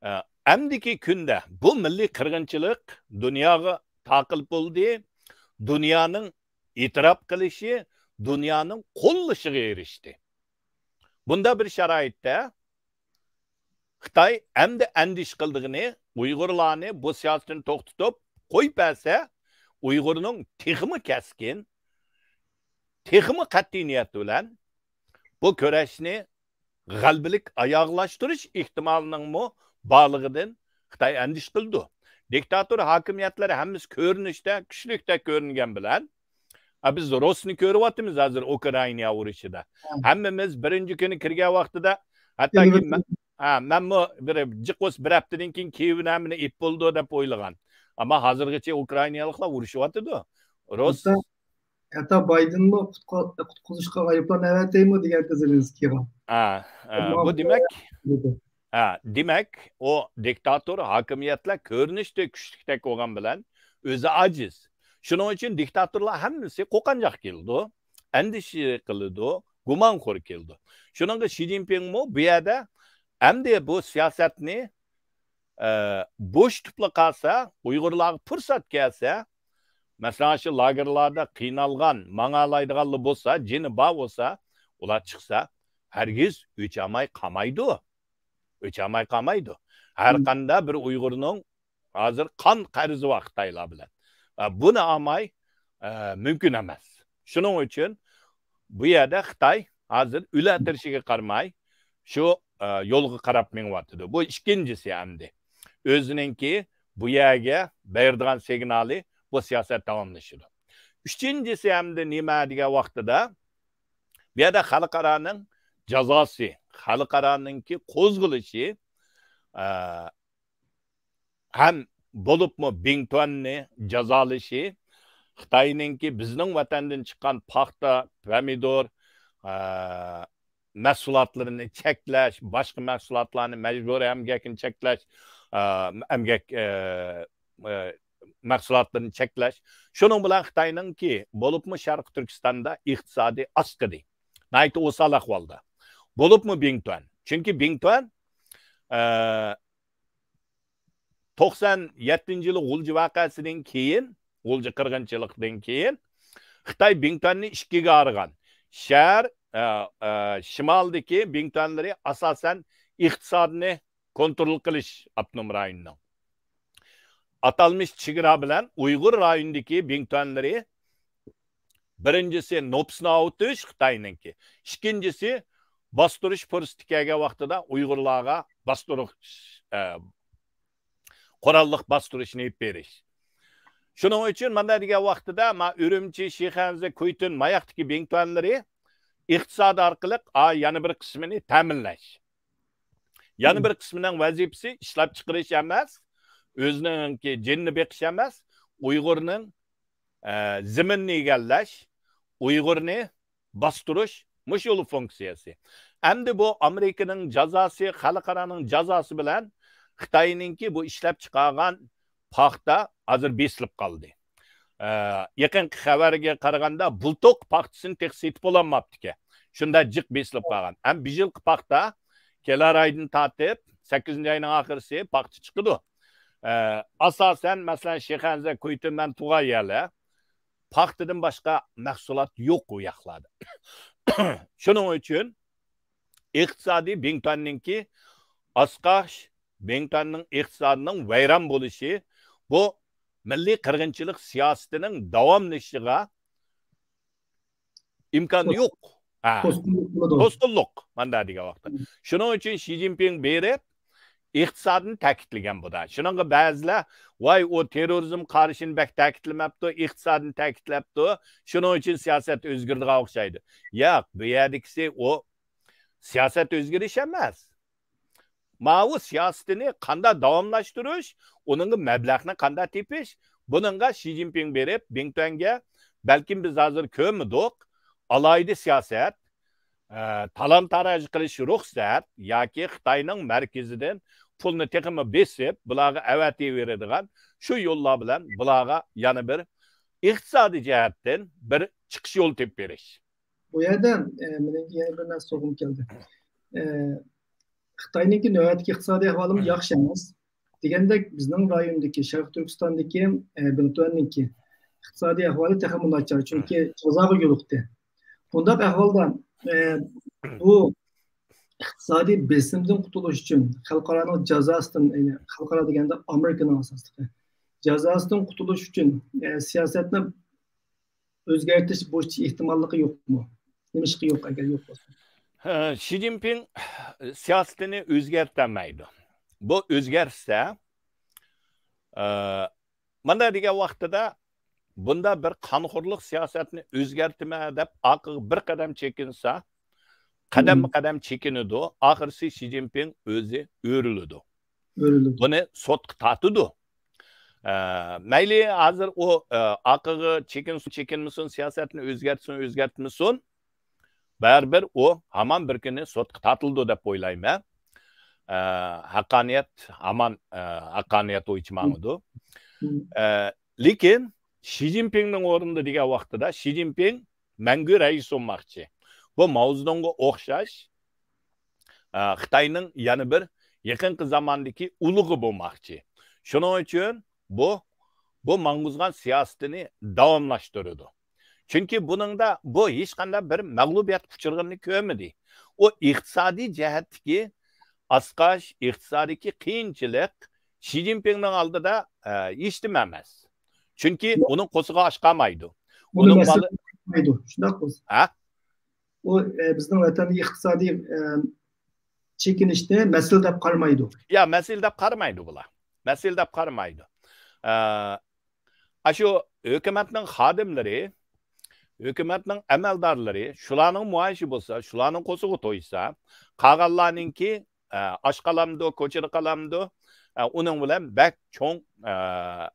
ئە، ئەمدىكى كۈندە بۇ مىللىي قىرغىنچىلىق دۇنياغا تاقىل بولدى. دۇنيانىڭ ئېتىراپ قىلىشى، دۇنيانىڭ قوللىشىغا ئېرىشتى. بۇنداق بىر شارائىتتا خىتاي ئەمدى ئەندىشە قىلىدىغىنى ئۇيغۇرلارنى بۇ سىياسىتىنى توختىتىپ قويۇپ بەرسە، ئۇيغۇرنىڭ تېخىمۇ كەسكىن، تېخىمۇ قەتئىي نىيەت بىلەن بۇ كۈرەشنى غەلىبىلىك ئاياغلاشتۇرۇش ئېھتىمالىنىڭمۇ بارلىقىدىن خىتاي ئەندىشە قىلىدۇ. دىكتاتور ھاكىمىيەتلەر ھەممىسى كۆرۈنۈشتە كۈچلۈكتەك كۆرۈنگەن بىلەن، ئا، بىز روسنى كۆرۈۋاتىمىز ھازىر ئۇكرائىنا ئۇرۇشىدا. ھەممىمىز بىرىنچى كۈنى كىرگەن ۋاقتىدا، ھەتتاكى مەن، ھە، مەنمۇ بىر جىق بولسا بىر ھەپتىدىن كېيىن كىيېۋنى ھەممىنى ئېلىپ بولىدۇ دەپ ئويلىغان. ئەمما ھازىرغىچە ئۇكرائىنالىقلار ئۇرۇشۇۋاتىدۇ. رۇس، ھەتتا، ھەتتا بايدېنمۇ قۇتقا-، قۇتقۇزۇشقا ئايروپىلان ئەۋەتەيمۇ دېگەنتى زېلېنسكىيغا. ھە، ھە، بۇ دېمەك، ھە، دېمەك، ئۇ دىكتاتور ھاكىمىيەتلەر كۆرۈنۈشتە كۈچلۈكتەك بولغان بىلەن ئۆزى ئاجىز. شۇنىڭ ئۈچۈن دىكتاتورلار ھەممىسى قوقانجاق كېلىدۇ، ئەندىشە قىلىدۇ، گۇمانخور كېلىدۇ. شۇنىڭغا شى جىنپىڭمۇ بۇ يەردە ئەمدى بۇ سىياسەتنى، ئە، بوشىتىپلا قالسا، ئۇيغۇرلارغا پۇرسەت كەلسە، مەسىلەن، شۇ لاگېرلاردا قىينالغان، ماڭالايدىغانلا بولسا، جېنى بار بولسا، ئۇلار چىقسا، ھەرگىز ئۆچ ئالماي قالمايدۇ. ئۆچ ئالماي قالمايدۇ. ھەر قانداق بىر ئۇيغۇرنىڭ ھازىر قان قەرزى بار خىتايلار بىلەن. ئە، بۇنى ئالماي، ئە، مۇمكىن ئەمەس. شۇنىڭ ئۈچۈن بۇ يەردە خىتاي ھازىر ئۆلە تىرىشىگە قارىماي، شۇ، ئە، يولغا قاراپ مېڭىۋاتىدۇ. بۇ ئىككىنچىسى ئەمدى. ئۆزىنىڭكى بۇ يەرگە بېرىدىغان سىگنالى، بۇ سىياسەت داۋاملىشىدۇ. ئۈچىنچىسى ئەمدى نېمە دېگەن ۋاقتىدا، بۇ يەردە خەلقئارانىڭ جازاسى، خەلقئارانىڭكى قوزغىلىشى، ئە، ھەم بولۇپمۇ بىڭتۈەننى جازالىشى، خىتاينىڭكى بىزنىڭ ۋەتەندىن چىققان پاختا، پەمىدۇر، ئە، مەھسۇلاتلىرىنى چەكلەش، باشقا مەھسۇلاتلارنى مەجبۇرىي ئەمگەكنى چەكلەش، ئە، ئەمگەك، ئە، ئە، مەھسۇلاتلىرىنى چەكلەش. شۇنىڭ بىلەن خىتاينىڭكى، بولۇپمۇ شەرقىي تۈركىستاندا ئىقتىسادى ئاسقىدى. ناھايىتى ئوسال ئەھۋالدا. بولۇپمۇ بىڭتۈەن. چۈنكى بىڭتۈەن، ئە، توقسان يەتتىنچى يىلى غۇلجا ۋەقەسىدىن كېيىن، غۇلجا قىرغىنچىلىقىدىن كېيىن خىتاي بىڭتۈەننى ئىككىگە ئايرىغان. شەھەر، ئە، ئە، شىمالدىكى بىڭتۈەنلىرى ئاساسەن ئىقتىسادنى كونترول قىلىش ئاپتونوم رايونىنىڭ. ئاتالمىش چېگرا بىلەن ئۇيغۇر رايونىدىكى بىڭتۈەنلىرى بىرىنچىسى نوپۇسنى ئاۋۇتۇش خىتاينىڭكى، ئىككىنچىسى باستۇرۇش پۇرسىتى كەلگەن ۋاقتىدا ئۇيغۇرلارغا باستۇرۇش، ئە، قوراللىق باستۇرۇشنى ئېلىپ بېرىش. شۇنىڭ ئۈچۈن مانا دېگەن ۋاقتىدا ما ئۈرۈمچى، شىخەنزە، كۇيتۇن، ماياقتىكى بىڭتۈەنلىرى ئىقتىساد ئارقىلىق ئا، يەنە بىر قىسمىنى تەمىنلەش. يەنە بىر قىسمىنىڭ ۋەزىپىسى ئىشلەپچىقىرىش ئەمەس، ئۆزىنىڭكى جېنىنى بېقىش ئەمەس، ئۇيغۇرنىڭ، ئە، زېمىنىنى ئىگىلەش، ئۇيغۇرنى باستۇرۇش، مۇشۇ يول فۇنكسىيەسى. ئەمدى بۇ ئامېرىكىنىڭ جازاسى، خەلقئارانىڭ جازاسى بىلەن خىتاينىڭكى بۇ ئىشلەپچىقارغان پاختا ھازىر بېسىلىپ قالدى. ئە، يېقىنقى خەۋەرگە قارىغاندا، بۇلتوق پاختىسىنى تېخى سېتىپ بولالماپتىكەن. شۇنداق جىق بېسىلىپ قالغان. ھەم بۇ يىلقى پاختا كېلەر ئايدىن تارتىپ، سەككىزىنچى ئاينىڭ ئاخىرىسى پاختا چىقىدۇ. ئە، ئاساسەن، مەسىلەن، شىخەنزە، كۇيتۈن، مەن تۇغان يەرلەر، پاختىدىن باشقا مەھسۇلات يوق ئۇ ياقلاردا. شۇنىڭ ئۈچۈن ئىقتىسادىي بىڭتۈەننىڭكى ئاسقاش، بىڭتۈەننىڭ ئىقتىسادىنىڭ ۋەيران بولۇشى، بۇ مىللىي قىرغىنچىلىق سىياسىتىنىڭ داۋاملىشىشىغا ئىمكان يوق. ھە. توسقۇنلۇق قىلىدۇ. توسقۇنلۇق، ماندا دېگەن ۋاقىتتا. شۇنىڭ ئۈچۈن شى جىنپىڭ بېرىپ، ئىقتىسادنى تەكىتلىگەن بۇدا. شۇنىڭغا بەزىلەر، ۋاي، ئۇ تېررورىزم قارىشىنى بەك تەكىتلىمەپتۇ، ئىقتىسادنى تەكىتلەپتۇ، شۇنىڭ ئۈچۈن سىياسەت ئۆزگىرىدىغان ئوخشايدۇ. ياق، بۇ يەردىكىسى ئۇ سىياسەت ئۆزگىرىش ئەمەس. ماۋۇ سىياسىتىنى قانداق داۋاملاشتۇرۇش، ئۇنىڭغا مەبلەغنى قانداق تېپىش، بۇنىڭغا شى جىنپىڭ بېرىپ، بىڭتۈەنگە، بەلكىم بىز ھازىر كۆرمىدۇق، ئالاھىدە سىياسەت، ئە، تالان-تاراج قىلىش رۇخسەت ياكى خىتاينىڭ مەركىزىدىن پۇلنى تېخىمۇ بېسىپ، بۇلارغا ئەۋەتىۋېرىدىغان شۇ يوللار بىلەن بۇلارغا يەنە بىر ئىقتىسادىي جەھەتتىن بىر چىقىش يولى تېپىپ بېرىش. بۇ يەردە، ئە، مېنىڭ يەنە بىر نەرسە سورىغۇم كەلدى. ئە، خىتاينىڭكى نۆۋەتتىكى ئىقتىسادىي ئەھۋالىمۇ ياخشى ئەمەس. دېگەندەك، بىزنىڭ رايوندىكى، شەرقىي تۈركىستاندىكى، ئە، بىڭتۈەننىڭكى ئىقتىسادىي ئەھۋالى تېخىمۇ ناچار، چۈنكى جازاغا يولۇقتى. بۇنداق ئەھۋالدا، ئە، بۇ ئىقتىسادىي بېسىمدىن قۇتۇلۇش ئۈچۈن خەلقئارانىڭ جازاسىدىن، يەنى خەلقئارا دېگەندە ئامېرىكىنىڭ ئاساسلىقى، جازاسىدىن قۇتۇلۇش ئۈچۈن، ئە، سىياسەتنى ئۆزگەرتىش بويىچە ئېھتىماللىقى يوقمۇ؟ نېمىشقا يوق، ئەگەر يوق بولسا؟ ھە، شى جىنپىڭ سىياسىتىنى ئۆزگەرتەلمەيدۇ. بۇ ئۆزگەرتسە، ئە، مانا دېگەن ۋاقتىدا بۇندا بىر قانخورلۇق سىياسەتنى ئۆزگەرتىمەن دەپ ئارقىغا بىر قەدەم چېكىنسە، قەدەممۇ قەدەم چېكىنىدۇ. ئاخىرسى شى جىنپىڭ ئۆزى ئۆرۈلىدۇ. ئۆرۈلىدۇ. بۇنى سوتقا تارتىدۇ. ئە، مەيلى ھازىر ئۇ، ئە، ئارقىغا چېكىنسۇن، چېكىنمىسۇن، سىياسەتنى ئۆزگەرتسۇن، ئۆزگەرتمىسۇن، بەرىبىر ئۇ ھامان بىر كۈنى سوتقا تارتىلىدۇ دەپ ئويلايمەن. ئە، ھەققانىيەت ھامان، ئە، ھەققانىيەت بويىچە ماڭىدۇ. ئە، لېكىن شى جىنپىڭنىڭ ئورنىدا دېگەن ۋاقتىدا شى جىنپىڭ مەڭگۈ رەئىس بولماقچى. بۇ ماۋزېدۇڭغا ئوخشاش، ئە، خىتاينىڭ يەنە بىر يېقىنقى زاماندىكى ئۇلۇغى بولماقچى. شۇنىڭ ئۈچۈن بۇ، بۇ ماڭغۇزغان سىياسىتىنى داۋاملاشتۇرىدۇ. چۈنكى بۇنىڭدا بۇ ھېچقانداق بىر مەغلۇبىيەتكە ئۇچرىغىنىنى كۆرمىدى. ئۇ ئىقتىسادىي جەھەتتىكى ئاسقاش، ئىقتىسادىي قىيىنچىلىق شى جىنپىڭنىڭ ئالدىدا، ئە، ھېچنېمە ئەمەس. چۈنكى ياق. ئۇنىڭ قورسىقى ئاچ قالمايدۇ. ئۇنى ئۇنىڭ مەسىلە مالا قىلمايدۇ، شۇنداق بولسا. ھە؟ ئۇ، ئە، بىزنىڭ ۋەتەندىكى ئىقتىسادىي، ئە، چېكىنىشنى مەسىلە دەپ قارىمايدۇ. يا، مەسىلە دەپ قارىمايدۇ بۇلار. مەسىلە دەپ قارىمايدۇ. ئە، ئاشۇ ھۆكۈمەتنىڭ خادىملىرى، ھۆكۈمەتنىڭ ئەمەلدارلىرى، شۇلارنىڭ مائاشى بولسا، شۇلارنىڭ قورسىقى تويسا، قالغانلارنىڭكى، ئە، ئاچ قالامدۇ، كوچىدا قالامدۇ، ئە، ئۇنىڭ بىلەن بەك چوڭ، ئە،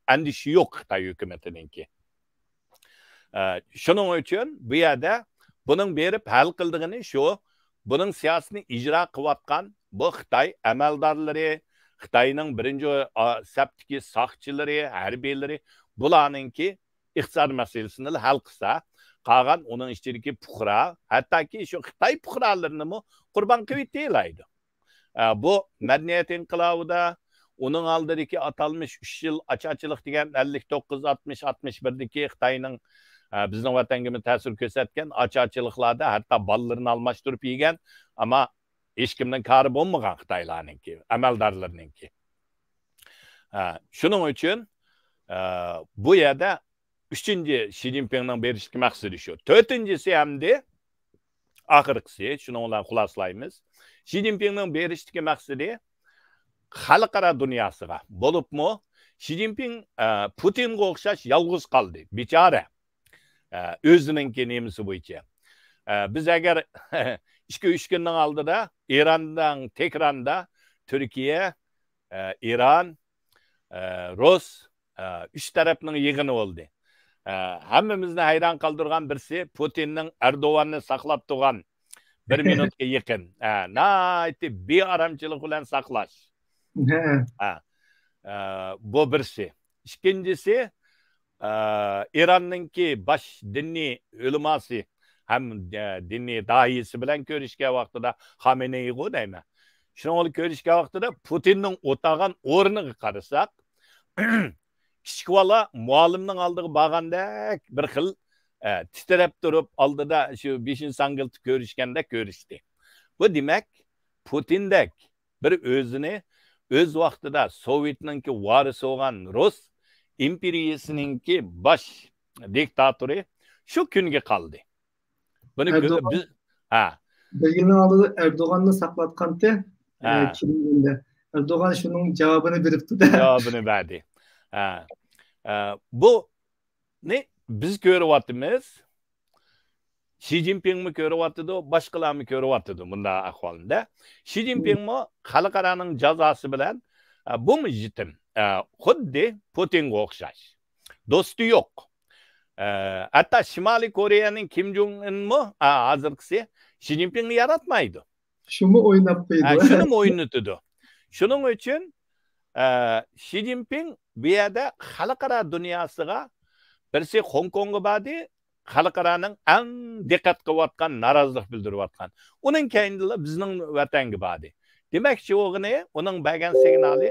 ئەندىشە يوق خىتاي ھۆكۈمىتىنىڭكى. ئە، شۇنىڭ ئۈچۈن بۇ يەردە بۇنىڭ بېرىپ ھەل قىلىدىغىنى شۇ، بۇنىڭ سىياسىتىنى ئىجرا قىلىۋاتقان بۇ خىتاي ئەمەلدارلىرى، خىتاينىڭ بىرىنچى، ئا، سەپتىكى ساقچىلىرى، ھەربىيلىرى، بۇلارنىڭكى ئىقتىساد مەسىلىسىنى ھەل قىلسا، قالغان ئۇنىڭ ئىچىدىكى پۇقرا، ھەتتاكى شۇ خىتاي پۇقرالىرىنىمۇ قۇربان قىلىۋېتەلەيدۇ. ئە، بۇ مەدەنىيەت ئىنقىلابىدا، ئۇنىڭ ئالدىدىكى ئاتالمىش ئۈچ يىل ئاچارچىلىق دېگەن ئەللىك توققۇز، ئاتمىش، ئاتمىش بىردىكى خىتاينىڭ، ئە، بىزنىڭ ۋەتەنگىمۇ تەسىر كۆرسەتكەن ئاچارچىلىقلاردا ھەتتا بالىلىرىنى ئالماشتۇرۇپ يېگەن، ئەمما ھېچكىمنىڭ كارى بولمىغان خىتايلارنىڭكى، ئەمەلدارلىرىنىڭكى. ئە، شۇنىڭ ئۈچۈن، ئە، بۇ يەردە ئۈچىنچى شى جىنپىڭنىڭ بېرىشتىكى مەقسىتى شۇ. تۆتىنچىسى ئەمدى ئاخىرقىسى، شۇنىڭ بىلەن خۇلاسىلايمىز. شى جىنپىڭنىڭ بېرىشتىكى مەقسىتى خەلقئارا دۇنياسىغا، بولۇپمۇ شى جىنپىڭ، ئە، پۇتىنغا ئوخشاش يالغۇز قالدى، بىچارە. ئە، ئۆزىنىڭكى نېمىسى بويىچە. ئە، بىز ئەگەر ئىككى، ئۈچ كۈننىڭ ئالدىدا ئىراننىڭ تېھراندا تۈركىيە، ئە، ئىران، ئە، رۇس، ئە، ئۈچ تەرەپنىڭ يىغىنى بولدى. ئە، ھەممىمىزنى ھەيران قالدۇرغان بىرسى پۇتىننىڭ ئەردوغاننى ساقلاپ تۇرغان بىر مىنۇتقا يېقىن. ئە، ناھايىتى بىئارامچىلىق بىلەن ساقلاش. ھە. ئە، ئە، بۇ بىرسى. ئىككىنچىسى، ئە، ئىراننىڭكى باش دىنىي ئۆلىماسى ھەم، ئە، دىنىي داھىيسى بىلەن كۆرۈشكەن ۋاقتىدا، خامېنېيغۇ دەيمەن. شۇنىڭ بىلەن كۆرۈشكەن ۋاقتىدا پۇتىننىڭ ئولتۇرغان ئورنىغا قارىساق، كىچىك بالا مۇئەللىمنىڭ ئالدىغا بارغاندەك بىر خىل، ئە، تىترەپ تۇرۇپ، ئالدىدا شۇ بېشىنى ساڭگىلتىپ كۆرۈشكەندەك كۆرۈشتى. بۇ دېمەك، پۇتىندەك بىر ئۆزىنى ئۆز ۋاقتىدا سوۋېتنىڭكى ۋارىسى بولغان رۇس ئىمپېرىيىسىنىڭكى باش دىكتاتورى شۇ كۈنگە قالدى. بۇنى كۆ-، ئەردوغان، بىز، ھە. بىر يىلنىڭ ئالدىدا ئەردوغاننى ساقلاتقانتى، ھە. ئە، كىرىملىندە. ئەردوغان شۇنىڭ جاۋابىنى بېرىپتۇ-دە. جاۋابىنى بەردى. ھە. ئە، بۇنى بىز كۆرۈۋاتىمىز. شى جىنپىڭمۇ كۆرۈۋاتىدۇ، باشقىلارمۇ كۆرۈۋاتىدۇ مۇنداق ئەھۋالنى-دە. شى جىنپىڭمۇ خەلقئارانىڭ جازاسى بىلەن، ئە، بۇمۇ يېتىم. ئە، خۇددى پۇتىنغا ئوخشاش. دوستى يوق. ئە، ھەتتا شىمالىي كورېيەنىڭ كىم جوڭ ئۇنمۇ، ئە، ھازىرقىسى شى جىنپىڭنى ياراتمايدۇ. شۇمۇ ئويناپ قويىدۇ. ھە، شۇنىمۇ ئوينىتىدۇ. شۇنىڭ ئۈچۈن، ئە، شى جىنپىڭ بۇ يەردە خەلقئارا دۇنياسىغا، بىرسى خوڭكوڭغا باردى، خەلقئارانىڭ ئەڭ دىققەت قىلىۋاتقان، نارازىلىق بىلدۈرۈۋاتقان. ئۇنىڭ كەينىدىلا بىزنىڭ ۋەتەنگە باردى. دېمەكچى بولغىنى، ئۇنىڭ بەرگەن سىگنالى،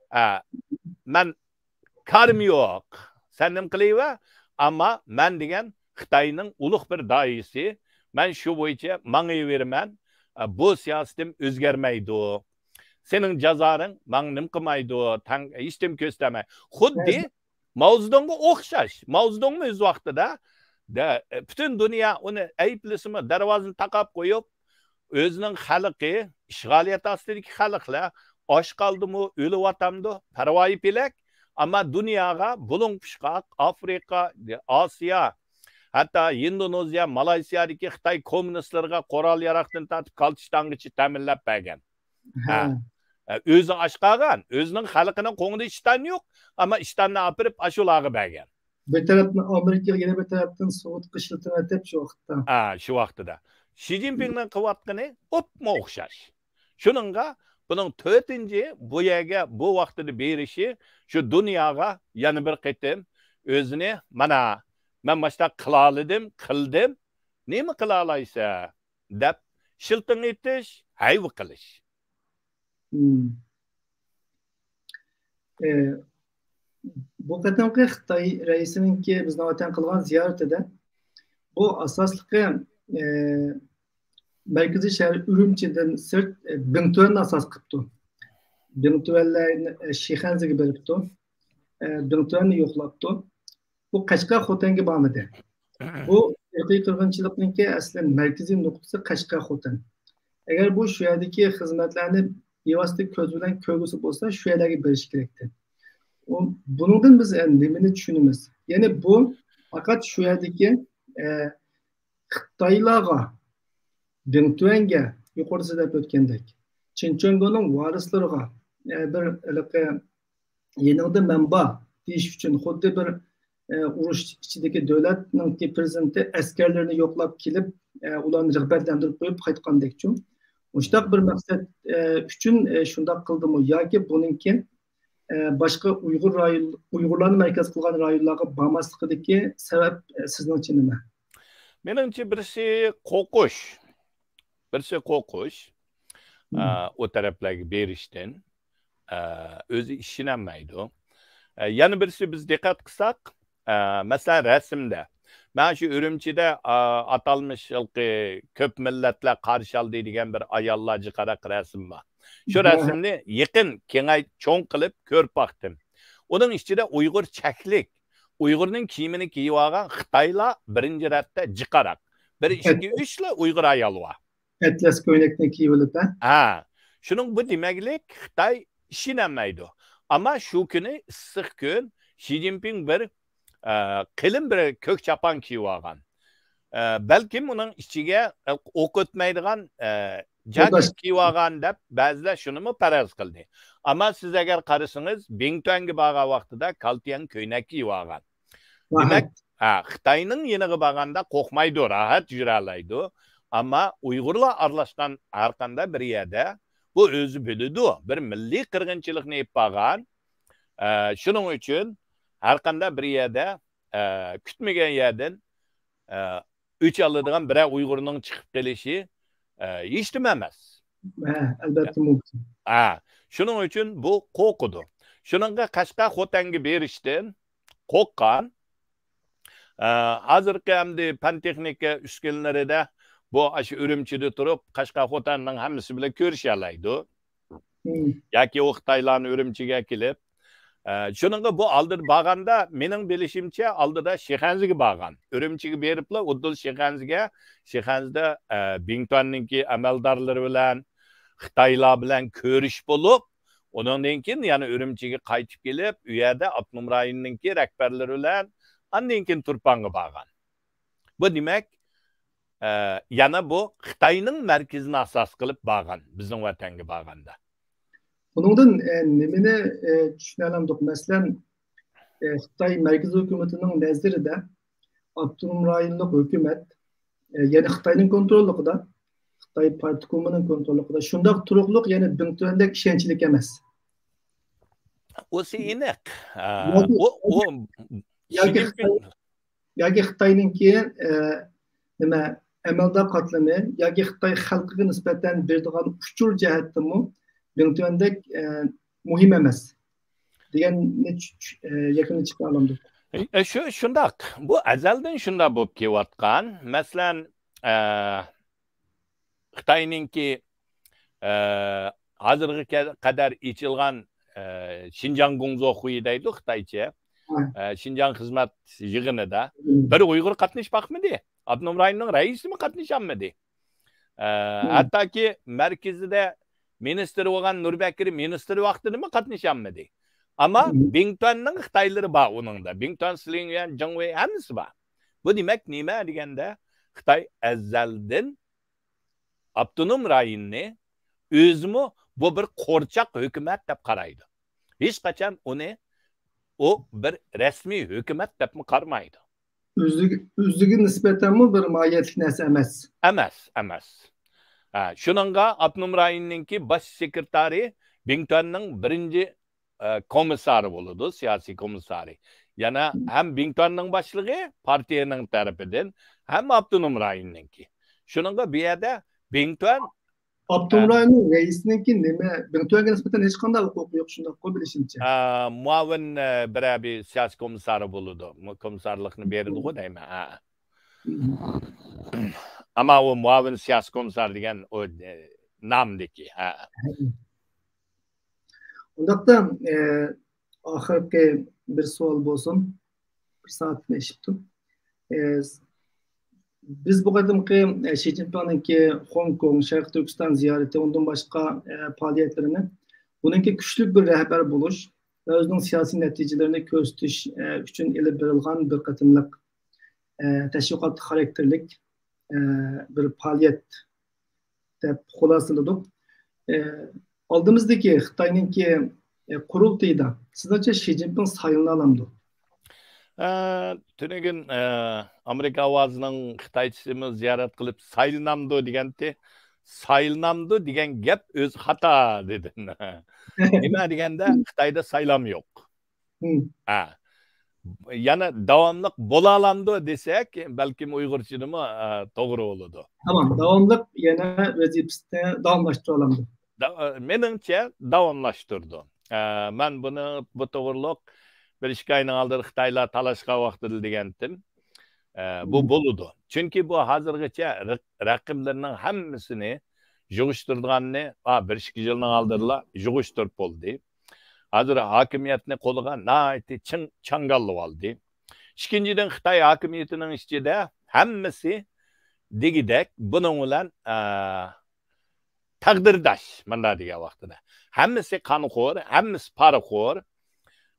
ئە، مەن كارىم يوق. سەن نېمە قىلىۋەر، ئەمما مەن دېگەن خىتاينىڭ ئۇلۇغ بىر داھىيسى. مەن شۇ بويىچە ماڭىۋېرىمەن. ئە، بۇ سىياسىتىم ئۆزگەرمەيدۇ. سېنىڭ جازاڭ ماڭا نېمە قىلمايدۇ، تەڭ، ھېچنېمە كۆرسىتەلمەيدۇ. خۇددى ماۋزېدۇڭغا ئوخشاش. ماۋزېدۇڭمۇ ئۆز ۋاقتىدا دە-، پۈتۈن دۇنيا ئۇنى ئەيىبلىسىمۇ، دەرۋازىنى تاقاپ قويۇپ، ئۆزىنىڭ خەلقى، ئىشغالىيەت ئاستىدىكى خەلقلەر ئاچ قالدىمۇ، ئۆلۈۋاتامدۇ، پەرۋايى پېلەك. ئەمما دۇنياغا بۇلۇڭ پۇچقاق، ئافرىقا، ئاسىيا، ھەتتا ھىندونېزىيە، مالايسىيادىكى خىتاي كوممۇنىستلىرىغا قورال ياراغدىن تارتىپ كالچىتانغىچە تەمىنلەپ بەرگەن. ھە. ھە. ئۆزى ئاچ قالغان، ئۆزىنىڭ خەلقىنىڭ قوڭىدا ئىشتان يوق، ئەمما ئىشتاننى ئاپىرىپ ئاشۇلارغا بەرگەن. بىر تەرەپتىن ئامېرىكىغا، يەنە بىر تەرەپتىن سوۋېتقا ئىشلىتىۋېتىپ شۇ ۋاقىتتا. ھە، شۇ ۋاقتىدا. شى جىنپىڭنىڭ قىلىۋاتقىنى ئوپمۇ ئوخشاش. شۇنىڭغا بۇنىڭ تۆتىنچى بۇ يەرگە بۇ ۋاقتىدا بېرىشى شۇ دۇنياغا يەنە بىر قېتىم ئۆزىنى، مانا، مەن ماشۇنداق قىلالىدىم، قىلدىم، نېمە قىلالايسەن دەپ شىلتىڭ ئېتىش، ھەيۋە قىلىش. مم. ئە، بۇ قېتىمقى خىتاي رەئىسىنىڭكى بىزنىڭ ۋەتەن قىلغان زىيارىتىدە بۇ ئاساسلىقى، ئە، مەركىزىي شەھەر ئۈرۈمچىدىن سىرت، ئە، بىڭتۈەننى ئاساس قىپتۇ. بىڭتۈەنلەرنى، ئە، شىخەنزىگە بېرىپتۇ. ئە، بىڭتۈەننى يوقلاپتۇ. بۇ قەشقەر خوتەنگە بارمىدى. بۇ ئىرقىي قىرغىنچىلىقنىڭكى ئەسلى مەركىزىي نۇقتىسى قەشقەر خوتەن. ئەگەر بۇ شۇ يەردىكى خىزمەتلەرنى بىۋاسىتە كۆز بىلەن كۆرگۈسى بولسا، شۇ يەرلەرگە بېرىشى كېرەكتى. ئۇ، بۇنىڭدىن بىز، ئە، نېمىنى چۈشىنىمىز؟ يەنى بۇ پەقەت شۇ يەردىكى، ئە، خىتايلارغا، بىڭتۈەنگە، يۇقىرىدا سىز دەپ ئۆتكەندەك، چىن چۈەنگونىڭ ۋارىسلىرىغا، ئە، بىر ھېلىقى يېنىڭدا مەن بار دېيىش ئۈچۈن، خۇددى بىر، ئە، ئۇرۇش ئىچىدىكى دۆلەتنىڭكى پىرېزىدېنتى ئەسكەرلىرىنى يوقلاپ كېلىپ، ئە، ئۇلارنى رىغبەتلەندۈرۈپ قويۇپ قايتقاندەكچۇ. مۇشۇنداق بىر مەقسەت، ئە، ئۈچۈن، ئە، شۇنداق قىلدىمۇ ياكى بۇنىڭكى، ئە، باشقا ئۇيغۇر رايون، ئۇيغۇرلارنى مەركەز قىلغان رايونلارغا بارماسلىقىدىكى سەۋەب، ئە، سىزنىڭچە نېمە؟ مېنىڭچە بىرسى قورقۇش. بىرسى قورقۇش. مم. ئە، ئۇ تەرەپلەرگە بېرىشتىن. ئە، ئۆزى ئىشىنەلمەيدۇ. ئە، يەنە بىرسى بىز دىققەت قىلساق، ئە، مەسىلەن، رەسىمدە. مەن شۇ ئۈرۈمچىدە، ئا، ئاتالمىش ھېلىقى كۆپ مىللەتلەر قارشى ئالدى دېگەن بىر ئاياللار جىقاراق رەسىم بار. شۇ رەسىمنى يېقىن، كېڭەي-، چوڭ قىلىپ كۆرۈپ باقتىم. ئۇنىڭ ئىچىدە ئۇيغۇر چەكلىك، ئۇيغۇرنىڭ كىيىمىنى كىيىۋالغان خىتايلار بىرىنچى رەتتە جىقاراق. بىر، ئىككى، ئۈچلا ئۇيغۇر ئايال بار. ئەتلەس كۆينەكنى كىيىۋېلىپ، ھە؟ ھە. شۇنىڭ بۇ دېمەكلىك، خىتاي ئىشىنەلمەيدۇ. ئەمما شۇ كۈنى ئىسسىق كۈن، شى جىنپىڭ بىر، ئە، قېلىن بىر كۆك چاپان كىيىۋالغان. ئە، بەلكىم ئۇنىڭ ئىچىگە، ئە، ئوق ئۆتمەيدىغان، ئە، جاكېت كىيىۋالغان دەپ بەزىلەر شۇنىمۇ پەرەز قىلدى. ئەمما سىز ئەگەر قارىسىڭىز، بىڭتۈەنگە بارغان ۋاقتىدا كالتيەن كۆينەك كىيىۋالغان. دېمەك، ھە، خىتاينىڭ يېنىغا بارغاندا قورقمايدۇ، راھەت يۈرەلەيدۇ. ئەمما ئۇيغۇرلار ئارىلاشقان ھەر قانداق بىر يەردە بۇ ئۆزى بىلىدۇ، بىر مىللىي قىرغىنچىلىقنى ئېلىپ بارغان. ئە، شۇنىڭ ئۈچۈن ھەر قانداق بىر يەردە، ئە، كۈتمىگەن يەردىن، ئە، ئۆچ ئالىدىغان بىرەر ئۇيغۇرنىڭ چىقىپ قېلىشى، ئە، ھېچنېمە ئەمەس. ھە، ئەلۋەتتە مۇمكىن. ھە، شۇنىڭ ئۈچۈن بۇ قورقىدۇ. شۇنىڭغا قەشقەر خوتەنگە بېرىشتىن قورققان. ئە، ھازىرقى ئەمدى پەن تېخنىكا ئۈسكۈنىلىرىدە بۇ ئاشۇ ئۈرۈمچىدە تۇرۇپ، قەشقەر خوتەننىڭ ھەممىسى بىلەن كۆرۈشەلەيدۇ. مم. ياكى ئۇ خىتايلارنى ئۈرۈمچىگە كېلىپ، ئە، شۇنىڭغا بۇ ئالدىدا بارغاندا، مېنىڭ بىلىشىمچە، ئالدىدا شىخەنزىگە بارغان. ئۈرۈمچىگە بېرىپلا ئۇدۇل شىخەنزىگە، شىخەنزىدە، ئە، بىڭتۈەننىڭكى ئەمەلدارلىرى بىلەن، خىتايلار بىلەن كۆرۈش بولۇپ، ئۇنىڭدىن كېيىن يەنە ئۈرۈمچىگە قايتىپ كېلىپ، ئۇ يەردە ئاپتونوم رايوننىڭكى رەھبەرلىرى بىلەن ئاندىن كېيىن تۇرپانغا بارغان. بۇ دېمەك، ئە، يەنە بۇ خىتاينىڭ مەركىزىنى ئاساس قىلىپ بارغان، بىزنىڭ ۋەتەنگە بارغاندا. بۇنىڭدىن، ئە، نېمىنى، ئە، چۈشىنەلەمدۇق؟ مەسىلەن، ئە، خىتاي مەركىزىي ھۆكۈمىتىنىڭ نەزىرىدە ئاپتونوم رايونلۇق ھۆكۈمەت، ئە، يەنى خىتاينىڭ كونتروللۇقىدا، خىتاي پارتكومىنىڭ كونتروللۇقىدا شۇنداق تۇرۇقلۇق، يەنى بىڭتۈەندەك ئىشەنچلىك ئەمەس. ئۇسى ئېنىق. ئە، ياكى، ئۇ، ئۇ، ياكى شى جىنپىڭ خىتاي ياكى خىتاينىڭكى، ئە، نېمە، ئەمەلدار قاتلىمى ياكى خىتاي خەلقىگە نىسبەتەن بېرىدىغان ئۇچۇر جەھەتتىنمۇ بىڭتۈەندەك، ئە، مۇھىم ئەمەس دېگەننى چۈ-، چۈ-، ئە، يەكۈننى چىقىرالامدۇق. ئە، شۇ، شۇنداق. بۇ ئەزەلدىن شۇنداق بولۇپ كېلىۋاتقان. مەسىلەن، ئە، خىتاينىڭكى، ئە، ھازىرغا كە-، قەدەر ئېچىلغان، ئە، شىنجاڭ گۇڭزوخۇيى دەيدۇ خىتايچە. ھە. ئە، شىنجاڭ خىزمەت يىغىنىدا مم. بىر ئۇيغۇر قاتنىشىپ باقمىدى. ئاپتونوم رايوننىڭ رەئىسىمۇ قاتنىشالمىدى. ئە، مم. ھەتتاكى مەركىزىدە مىنىستىر بولغان نۇربەكرى مىنىستىر ۋاقتىدىمۇ قاتنىشالمىدى. ئەمما بىڭتۈەننىڭ خىتايلىرى بار ئۇنىڭدا. بىڭتۈەن، سلىڭيۈەن، جېڭۋېي ھەممىسى بار. بۇ دېمەك نېمە دېگەندە، خىتاي ئەزەلدىن ئاپتونوم رايوننى ئۆزىمۇ بۇ بىر قورچاق ھۆكۈمەت دەپ قارايدۇ. ھېچقاچان ئۇنى ئۇ بىر رەسمىي ھۆكۈمەت دەپمۇ قارىمايدۇ. ئۆزلۈكى، ئۆزلۈكىگە نىسبەتەنمۇ بىر ماھىيەتلىك نەرسە ئەمەس. ئەمەس، ئەمەس. ھە، شۇنىڭغا ئاپتونوم رايوننىڭكى باش سېكرېتارى بىڭتۈەننىڭ بىرىنچى، ئە، كومىسسارى بولىدۇ، سىياسىي كومىسسارى. يەنە ھەم بىڭتۈەننىڭ باشلىقى پارتىيەنىڭ تەرىپىدىن، ھەم ئاپتونوم رايوننىڭكى. شۇنىڭغا بۇ يەردە بىڭتۈەن، ئاپتونوم ھە. رايوننىڭ رەئىسىنىڭكى نېمە، بىڭتۈەنگە نىسبەتەن ھېچقانداق ھوقۇقى يوق، شۇنداققۇ بىلىشىمچە؟ ئە، مۇئاۋىن، ئە، بىرەر بىر سىياسىي كومىسسارى بولىدۇ. مۇ-، كومىسسارلىقنى بېرىدىغۇ دەيمەن. ھە. ئەمما ئۇ مۇئاۋىن سىياسىي كومىسسار دېگەن ئۇ، ئە، نامدىكى. ھە. ئۇنداقتا، ئە، ئاخىرقى بىر سوئال بولسۇن. بىر سائەتتىن ئېشىپتۇ. ئە، بىز بۇ قېتىمقى، ئە، شى جىنپىڭنىڭكى خوڭكوڭ، شەرقىي تۈركىستان زىيارىتى، ئۇندىن باشقا، ئە، پائالىيەتلىرىنى ئۇنىڭكى كۈچلۈك بىر رەھبەر بولۇش ۋە ئۆزىنىڭ سىياسىي نەتىجىلىرىنى كۆرسىتىش، ئە، ئۈچۈن ئېلىپ بېرىلغان بىر قېتىملىق، ئە، تەشۋىقات خاراكتېرلىك، ئە، بىر پائالىيەت دەپ خۇلاسىلىدۇق. ئە، ئالدىمىزدىكى خىتاينىڭكى، ئە، قۇرۇلتىيىدا سىزنىڭچە شى جىنپىڭ سايلىنالامدۇ؟ ئە، تۈنۈگۈن، ئە، ئامېرىكا ئاۋازىنىڭ خىتايچىسىمۇ زىيارەت قىلىپ سايلىنامدۇ دېگەنتى. سايلىنامدۇ دېگەن گەپ ئۆزى خاتا دېدىم. نېمە دېگەندە خىتايدا سايلام يوق. ھە. يەنە داۋاملىق بولالامدۇ دېسەك، بەلكىم ئۇيغۇرچىدىمۇ، ئە، توغرا بولىدۇ. تامام، داۋاملىق يەنە ۋەزىپىسىنى داۋاملاشتۇرالامدۇ؟ دا-، مېنىڭچە داۋاملاشتۇرىدۇ. ئە، مەن بۇنى، بۇ توغرىلىق بىر ئىككى ئاينىڭ ئالدىدا خىتايلار تالاشقان ۋاقتىدا دېگەنتىم. ئە، بۇ بولىدۇ. چۈنكى بۇ ھازىرغىچە رەق-، رەقىبلىرىنىڭ ھەممىسىنى يىغىشتۇرىدىغاننى، ئا، بىر ئىككى يىلنىڭ ئالدىدىلا يىغىشتۇرۇپ بولدى. ھازىر ھاكىمىيەتنى قولىغا ناھايىتى چىڭ چاڭگاللىۋالدى. ئىككىنچىدىن، خىتاي ھاكىمىيىتىنىڭ ئىچىدە ھەممىسى دېگۈدەك بۇنىڭ بىلەن، ئە، تەقدىرداش، مۇنداق دېگەن ۋاقتىدا. ھەممىسى قانخور، ھەممىسى پارىخور،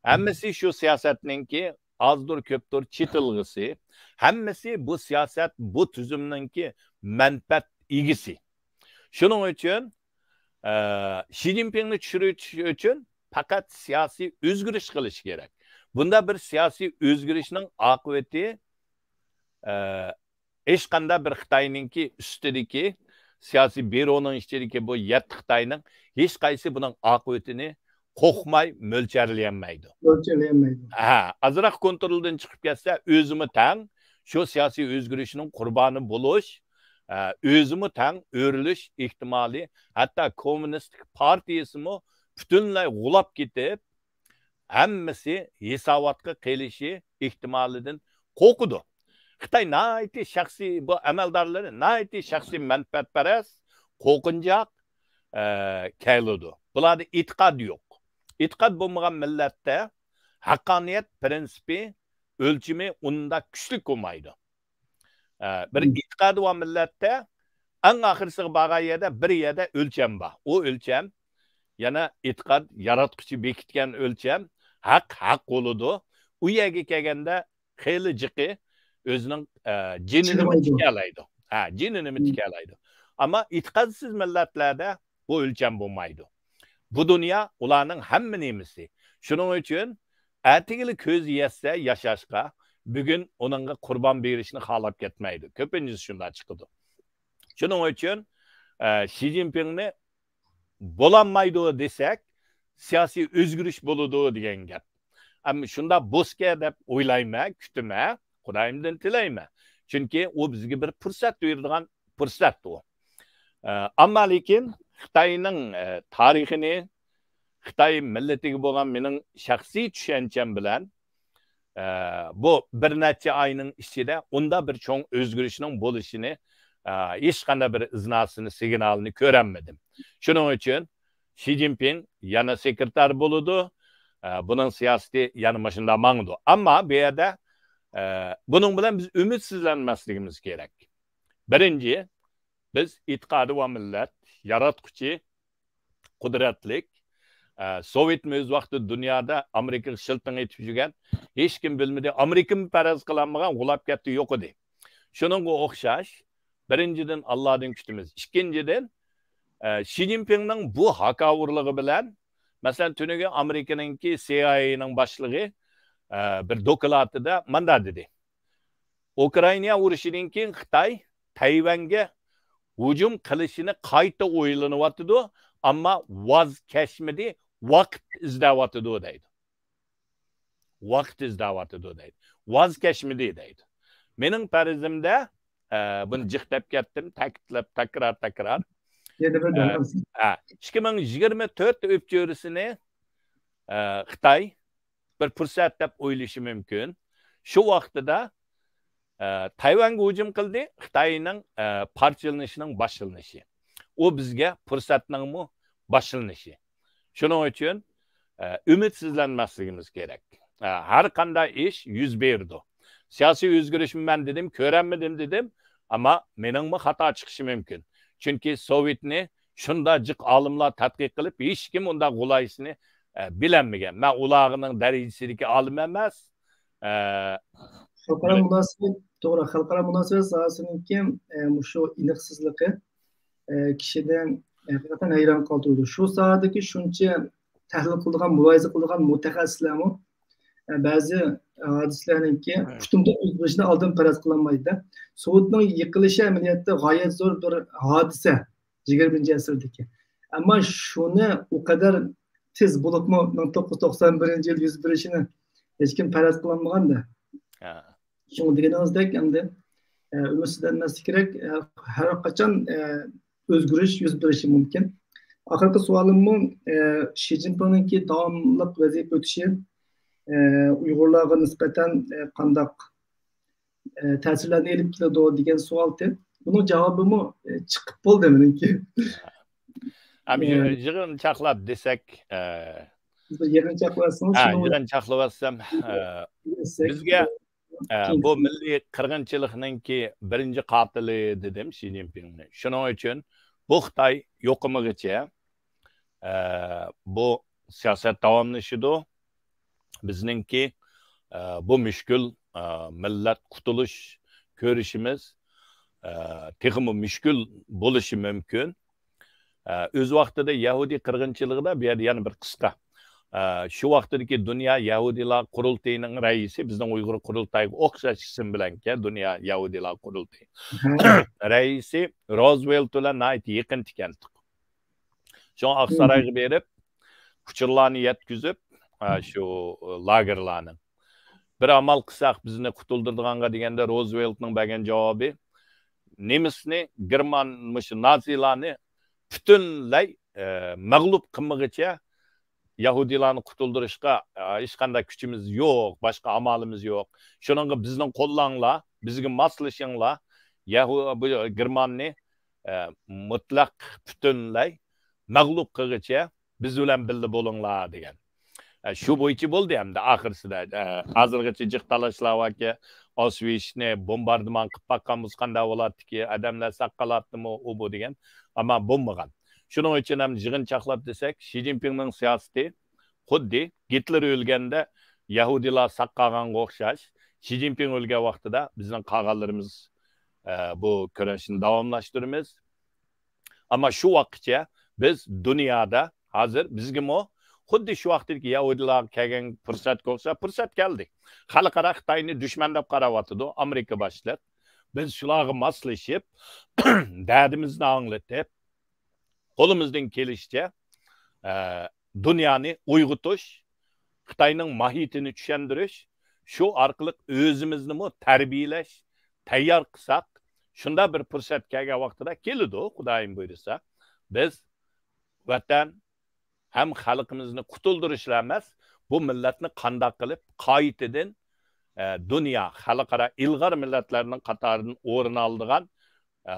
ھەممىسى شۇ سىياسەتنىڭكى ئازدۇر كۆپتۇر چېتىلغۇسى، ھەممىسى بۇ سىياسەت، بۇ تۈزۈمنىڭكى مەنپەئەت ئىگىسى. شۇنىڭ ئۈچۈن، ئە، شى جىنپىڭنى چۈشۈرۈش ئۈچۈن پەقەت سىياسىي ئۆزگىرىش قىلىش كېرەك. بۇنداق بىر سىياسىي ئۆزگىرىشنىڭ ئاقىۋىتى، ئە، ھېچقانداق بىر خىتاينىڭكى ئۈستىدىكى سىياسىي بيۇرونىڭ ئىچىدىكى بۇ يەتتە خىتاينىڭ ھېچقايسى بۇنىڭ ئاقىۋىتىنى قورقماي مۆلچەرلىيەلمەيدۇ. مۆلچەرلىيەلمەيدۇ. ھە، ئازراق كونترولدىن چىقىپ كەتسە، ئۆزىمۇ تەڭ شۇ سىياسىي ئۆزگىرىشنىڭ قۇربانى بولۇش، ئە، ئۆزىمۇ تەڭ ئۆرۈلۈش ئېھتىمالى، ھەتتا كوممۇنىستىك پارتىيىسىمۇ پۈتۈنلەي غۇلاپ كېتىپ، ھەممىسى ھېساباتقا قېلىشى ئېھتىمالىدىن قورقىدۇ. خىتاي ناھايىتى شەخسىي، بۇ ئەمەلدارلىرى ناھايىتى شەخسىي مەنپەئەتپەرەس، قورقۇنچاق، ئە، كېلىدۇ. بۇلاردا ئېتىقاد يوق. ئېتىقاد بولمىغان مىللەتتە ھەققانىيەت پىرىنسىپى، ئۆلچىمى ئۇنداق كۈچلۈك بولمايدۇ. ئە، بىر ئېتىقادى بار مىللەتتە ئەڭ ئاخىرسىغا بارغان يەردە بىر يەردە ئۆلچەم بار. ئۇ ئۆلچەم يەنە ئېتىقاد، ياراتقۇچى بېكىتكەن ئۆلچەم، ھەق ھەق بولىدۇ. ئۇ يەرگە كەلگەندە خېلى جىقى ئۆزىنىڭ، ئە، جېنىنىمۇ تىكەلەيدۇ. ھە، جېنىنىمۇ تىكەلەيدۇ. ئەمما ئېتىقادسىز مىللەتلەردە بۇ ئۆلچەم بولمايدۇ. بۇ دۇنيا ئۇلارنىڭ ھەممە نېمىسى. شۇنىڭ ئۈچۈن ئەتىگىلى كۆزى يەتسە ياشاشقا، بۈگۈن ئۇنىڭغا قۇربان بېرىشنى خالاپ كەتمەيدۇ. كۆپىنچىسى شۇنداق چىقىدۇ. شۇنىڭ ئۈچۈن، ئە، شى جىنپىڭنى بولالمايدۇ دېسەك، سىياسىي ئۆزگىرىش بولىدۇ دېگەن گەپ. ئەمما شۇنداق بولسىكەن دەپ ئويلايمەن، كۈتىمەن، خۇدايىمدىن تىلەيمەن. چۈنكى ئۇ بىزگە بىر پۇرسەت بېرىدىغان پۇرسەت ئۇ. ئە، ئەمما لېكىن خىتاينىڭ، ئە، تارىخىنى، خىتاي مىللىتىگە بولغان مېنىڭ شەخسىي چۈشەنچەم بىلەن، ئە، بۇ بىر نەچچە ئاينىڭ ئىچىدە ئۇنداق بىر چوڭ ئۆزگىرىشنىڭ بولۇشىنى، ئە، ھېچقانداق بىر ئىزناسىنى، سىگنالىنى كۆرەلمىدىم. شۇنىڭ ئۈچۈن شى جىنپىڭ يەنە سېكرېتار بولىدۇ. ئە، بۇنىڭ سىياسىتى يەنە مۇشۇنداق ماڭىدۇ. ئەمما بۇ يەردە، ئە، بۇنىڭ بىلەن بىز ئۈمىدسىزلەنمەسلىكىمىز كېرەك. بىرىنچى، بىز ئېتىقادى بار مىللەت، ياراتقۇچى، قۇدرەتلىك، ئە، سوۋېتمۇ ئۆز ۋاقتىدا دۇنيادا ئامېرىكىغا شىلتىڭ ئېتىپ يۈرگەن، ھېچكىم بىلمىدى. ئامېرىكىمۇ پەرەز قىلالمىغان، غۇلاپ كەتتى، يوقىدى. شۇنىڭغا ئوخشاش، بىرىنچىدىن، ئاللادىن كۈتىمىز. ئىككىنچىدىن، ئە، شى جىنپىڭنىڭ بۇ ھاكاۋۇرلۇقى بىلەن، مەسىلەن، تۈنۈگۈن ئامېرىكىنىڭكى سىئايئېنىڭ باشلىقى، ئە، بىر دوكلاتىدا مۇنداق دېدى: ئۇكرائىنا ئۇرۇشىدىن كېيىن خىتاي تەيۋەنگە ھۇجۇم قىلىشىنى قايتا ئويلىنىۋاتىدۇ، ئەمما ۋاز كەچمىدى، ۋاقىت ئىزدەۋاتىدۇ دەيدۇ. ۋاقىت ئىزدەۋاتىدۇ دەيدۇ. ۋاز كەچمىدى دەيدۇ. مېنىڭ پەرىزىمدە، ئە، بۇنى جىق دەپ كەتتىم، تەكىتلەپ تەكرار، تەكرار. يەنە بىر ئە، دەم ئالسۇن. ئە، ئىككى مىڭ يىگىرمە تۆت ئۆپچۆرىسىنى، ئە، خىتاي بىر پۇرسەت دەپ ئويلىشى مۇمكىن. شۇ ۋاقتىدا، ئە، تەيۋەنگە ھۇجۇم قىلدى، خىتاينىڭ، ئە، پارچىلىنىشىنىڭ باشلىنىشى. ئۇ بىزگە پۇرسەتنىڭمۇ باشلىنىشى. شۇنىڭ ئۈچۈن، ئە، ئۈمىدسىزلەنمەسلىكىمىز كېرەك. ئە، ھەر قانداق ئىش يۈز بېرىدۇ. سىياسىي ئۆزگىرىشنى مەن دېدىم، كۆرەلمىدىم دېدىم، ئەمما مېنىڭمۇ خاتا چىقىشى مۇمكىن. چۈنكى سوۋېتنى شۇنداق جىق ئالىملار تەتقىق قىلىپ، ھېچكىم ئۇنداق غۇلايىسىنى، ئە، بىلەلمىگەن. مەن ئۇلارنىڭ دەرىجىسىدىكى ئالىم ئەمەس. ئە، خەلقئارا مۇناسىۋەت، توغرا، خەلقئارا مۇناسىۋەت ساھەسىنىڭكى، ئە، مۇشۇ ئېنىقسىزلىقى، ئە، كىشىنى ھەقىقەتەن ھەيران قالدۇرىدۇ. شۇ ساھەدىكى شۇنچە تەھلىل قىلىدىغان، مۇلاھىزە قىلىدىغان مۇتەخەسسىسلەرمۇ، ئە، بەزى ھادىسىلەرنىڭكى پۈتۈنلەي ئۆزگىرىشىنى ئالدىن پەرەز قىلالمايدۇ. سوۋېتنىڭ يىقىلىشى ئەمەلىيەتتە غايەت زور بىر ھادىسە، يىگىرمىنچى ئەسىردىكى. ئەمما شۇنى ئۇ قەدەر تېز، بولۇپمۇ مىڭ توققۇز يۈز توقسان بىرىنچى يىل يۈز بېرىشىنى ھېچكىم پەرەز قىلالمىغاندا. ھە. شۇڭا دېگىنىڭىزدەك، ئەمدى، ئە، ئۈمىدسىزلەنمەسلىك كېرەك. ئە، ھەر قاچان، ئە، ئۆزگىرىش يۈز بېرىشى مۇمكىن. ئاخىرقى سوئالىممۇ، ئە، شى جىنپىڭنىڭكى داۋاملىق ۋەزىپە ئۆتىشى، ئە، ئۇيغۇرلارغا نىسبەتەن، ئە، قانداق، ئە، تەسىرلەرنى ئېلىپ كېلىدۇ دېگەن سوئالتى. بۇنىڭ جاۋابىمۇ، ئە، چىقىپ بولدى مېنىڭكى. ھەم يىغ-، يىغىنچاقلاپ دېسەك، ئە، بىر يىغىنچاقلىۋەتسىڭىز، ھە، شۇنىڭ بىلەن يىغىنچاقلىۋەتسەم، ئە، دېسەك، بىزگە ئە، بۇ مىللىي قىرغىنچىلىقنىڭكى بىرىنچى قاتىلى دېدىم شى جىنپىڭنى. شۇنىڭ ئۈچۈن بۇ خىتاي يوقىمىغىچە، ئە، بۇ سىياسەت داۋاملىشىدۇ. بىزنىڭكى، ئە، بۇ مۈشكۈل، ئە، مىللەت قۇتۇلۇش كۈرىشىمىز، ئە، تېخىمۇ مۈشكۈل بولۇشى مۇمكىن. ئە، ئۆز ۋاقتىدا يەھۇدىي قىرغىنچىلىقىدا بۇ يەردە يەنە بىر قىسقا، ئە، شۇ ۋاقتىدىكى دۇنيا يەھۇدىيلار قۇرۇلتىيىنىڭ رەئىسى، بىزنىڭ ئۇيغۇر قۇرۇلتايىغا ئوخشاش ئىسىم بىلەنكەن، دۇنيا يەھۇدىيلار قۇرۇلتىيى رەئىسى روزۋېلت بىلەن ناھايىتى يېقىن ئىكەنتۇق. شۇڭا ئاقسارايغا بېرىپ، ئۇچۇرلارنى يەتكۈزۈپ، ئە، شۇ لاگېرلارنىڭ بىر ئامال قىلساق بىزنى قۇتۇلدۇرىدىغانغا دېگەندە، روزۋېلتنىڭ بەرگەن جاۋابى، نېمىسنى، گېرمان، مۇشۇ نازىلارنى پۈتۈنلەي، ئە، مەغلۇپ قىلمىغىچە يەھۇدىيلارنى قۇتۇلدۇرۇشقا، ئە، ھېچقانداق كۈچىمىز يوق، باشقا ئامالىمىز يوق. شۇنىڭغا بىزنىڭ قوللاڭلار، بىزگە ماسلىشىڭلار، يەھۇ-، بۇ گېرماننى، ئە، مۇتلەق پۈتۈنلەي مەغلۇپ قىلغىچە بىز بىلەن بىللە بولۇڭلار دېگەن. ئە، شۇ بويىچە بولدى ئەمدى ئاخىرسىدا. ئە، ھازىرغىچە جىق تالاشلار باركى، ئاۋشۋىتسنى بومباردىمان قىلىپ باققانمىز، قانداق بولاتتىكى، ئادەملەر ساق قالاتتىمۇ، ئۇ بۇ دېگەن. ئەمما بولمىغان. شۇنىڭ ئۈچۈن ھەم يىغىنچاقلاپ دېسەك، شى جىنپىڭنىڭ سىياسىتى خۇددى گىتلېر ئۆلگەندە يەھۇدىيلار ساق قالغانغا ئوخشاش، شى جىنپىڭ ئۆلگەن ۋاقتىدا بىزنىڭ قالغانلىرىمىز، ئە، بۇ كۈرەشنى داۋاملاشتۇرىمىز. ئەمما شۇ ۋاقىتقىچە بىز دۇنيادا ھازىر بىزگىمۇ خۇددى شۇ ۋاقىتتىكى يەھۇدىيلارغا كەلگەن پۇرسەتكە ئوخشاش پۇرسەت كەلدى. خەلقئارا خىتاينى دۈشمەن دەپ قاراۋاتىدۇ ئامېرىكا باشلىق. بىز شۇلارغا ماسلىشىپ، دەردىمىزنى ئاڭلىتىپ، قولىمىزدىن كېلىشىچە، ئە، دۇنيانى ئويغىتىش، خىتاينىڭ ماھىيىتىنى چۈشەندۈرۈش، شۇ ئارقىلىق ئۆزىمىزنىمۇ تەربىيەلەش، تەييار قىلساق، شۇنداق بىر پۇرسەت كەلگەن ۋاقتىدا كېلىدۇ، خۇدايىم بۇيرۇسا، بىز ۋەتەن ھەم خەلقىمىزنى قۇتۇلدۇرۇشلا ئەمەس، بۇ مىللەتنى قانداق قىلىپ قايتىدىن، ئە، دۇنيا، خەلقئارا ئىلغار مىللەتلەرنىڭ قاتارىدىن ئورۇن ئالىدىغان، ئە،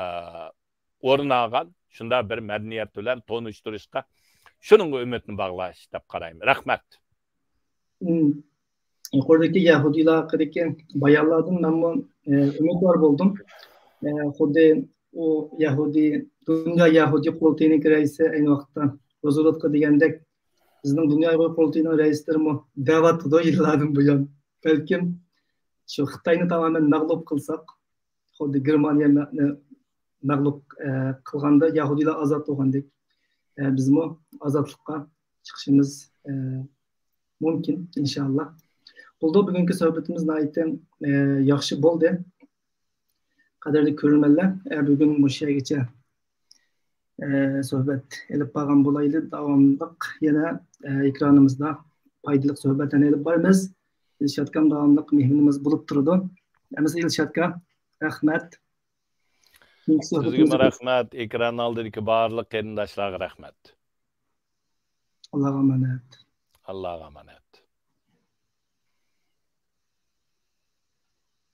ئورۇن ئالغان شۇنداق بىر مەدەنىيەت بىلەن تونۇشتۇرۇشقا، شۇنىڭغا ئۈمىدنى باغلاش دەپ قارايمەن. رەھمەت. مم. يۇقىرىدىكى يەھۇدىيلار ھەققىدىكى بايانلاردىن مەنمۇ، ئە، ئۈمىدۋار بولدۇم. ئە، خۇددى ئۇ يەھۇدىي، دۇنيا يەھۇدىي قۇرۇلتىيىنىڭ رەئىسى ئەينى ۋاقىتتا روزۋېلتقا دېگەندەك، بىزنىڭ دۇنيا ئۇيغۇر قۇرۇلتىيىنىڭ رەئىسلىرىمۇ دەۋاتىدۇ يىللاردىن بۇيان. بەلكىم شۇ خىتاينى تامامەن مەغلۇپ قىلساق، خۇددى گېرمانىيەنى مەغلۇپ، ئە، قىلغاندا يەھۇدىيلار ئازاد بولغاندەك، ئە، بىزمۇ ئازادلىققا چىقىشىمىز، ئە، مۇمكىن، ئىنشاللا. بولدى، بۈگۈنكى سۆھبىتىمىز ناھايىتى، ئە، ياخشى بولدى. قەدىرلىك كۆرۈرمەنلەر، ئە، بۈگۈن مۇشۇ يەرگىچە، ئە، سۆھبەت ئېلىپ بارغان بولايلى. داۋاملىق يەنە، ئە، ئېكرانىمىزدا پايدىلىق سۆھبەتلەرنى ئېلىپ بارىمىز. ئىلشاتكام داۋاملىق مېھمىنىمىز بولۇپ تۇرىدۇ. ئەمىسە ئىلشاتكا رەھمەت. كېيىنكى سۆھبىتىمىزگە سىزگىمۇ رەھمەت. ئېكران ئالدىدىكى بارلىق قېرىنداشلارغا رەھمەت. ئاللاغا ئامانەت. ئاللاغا ئامانەت.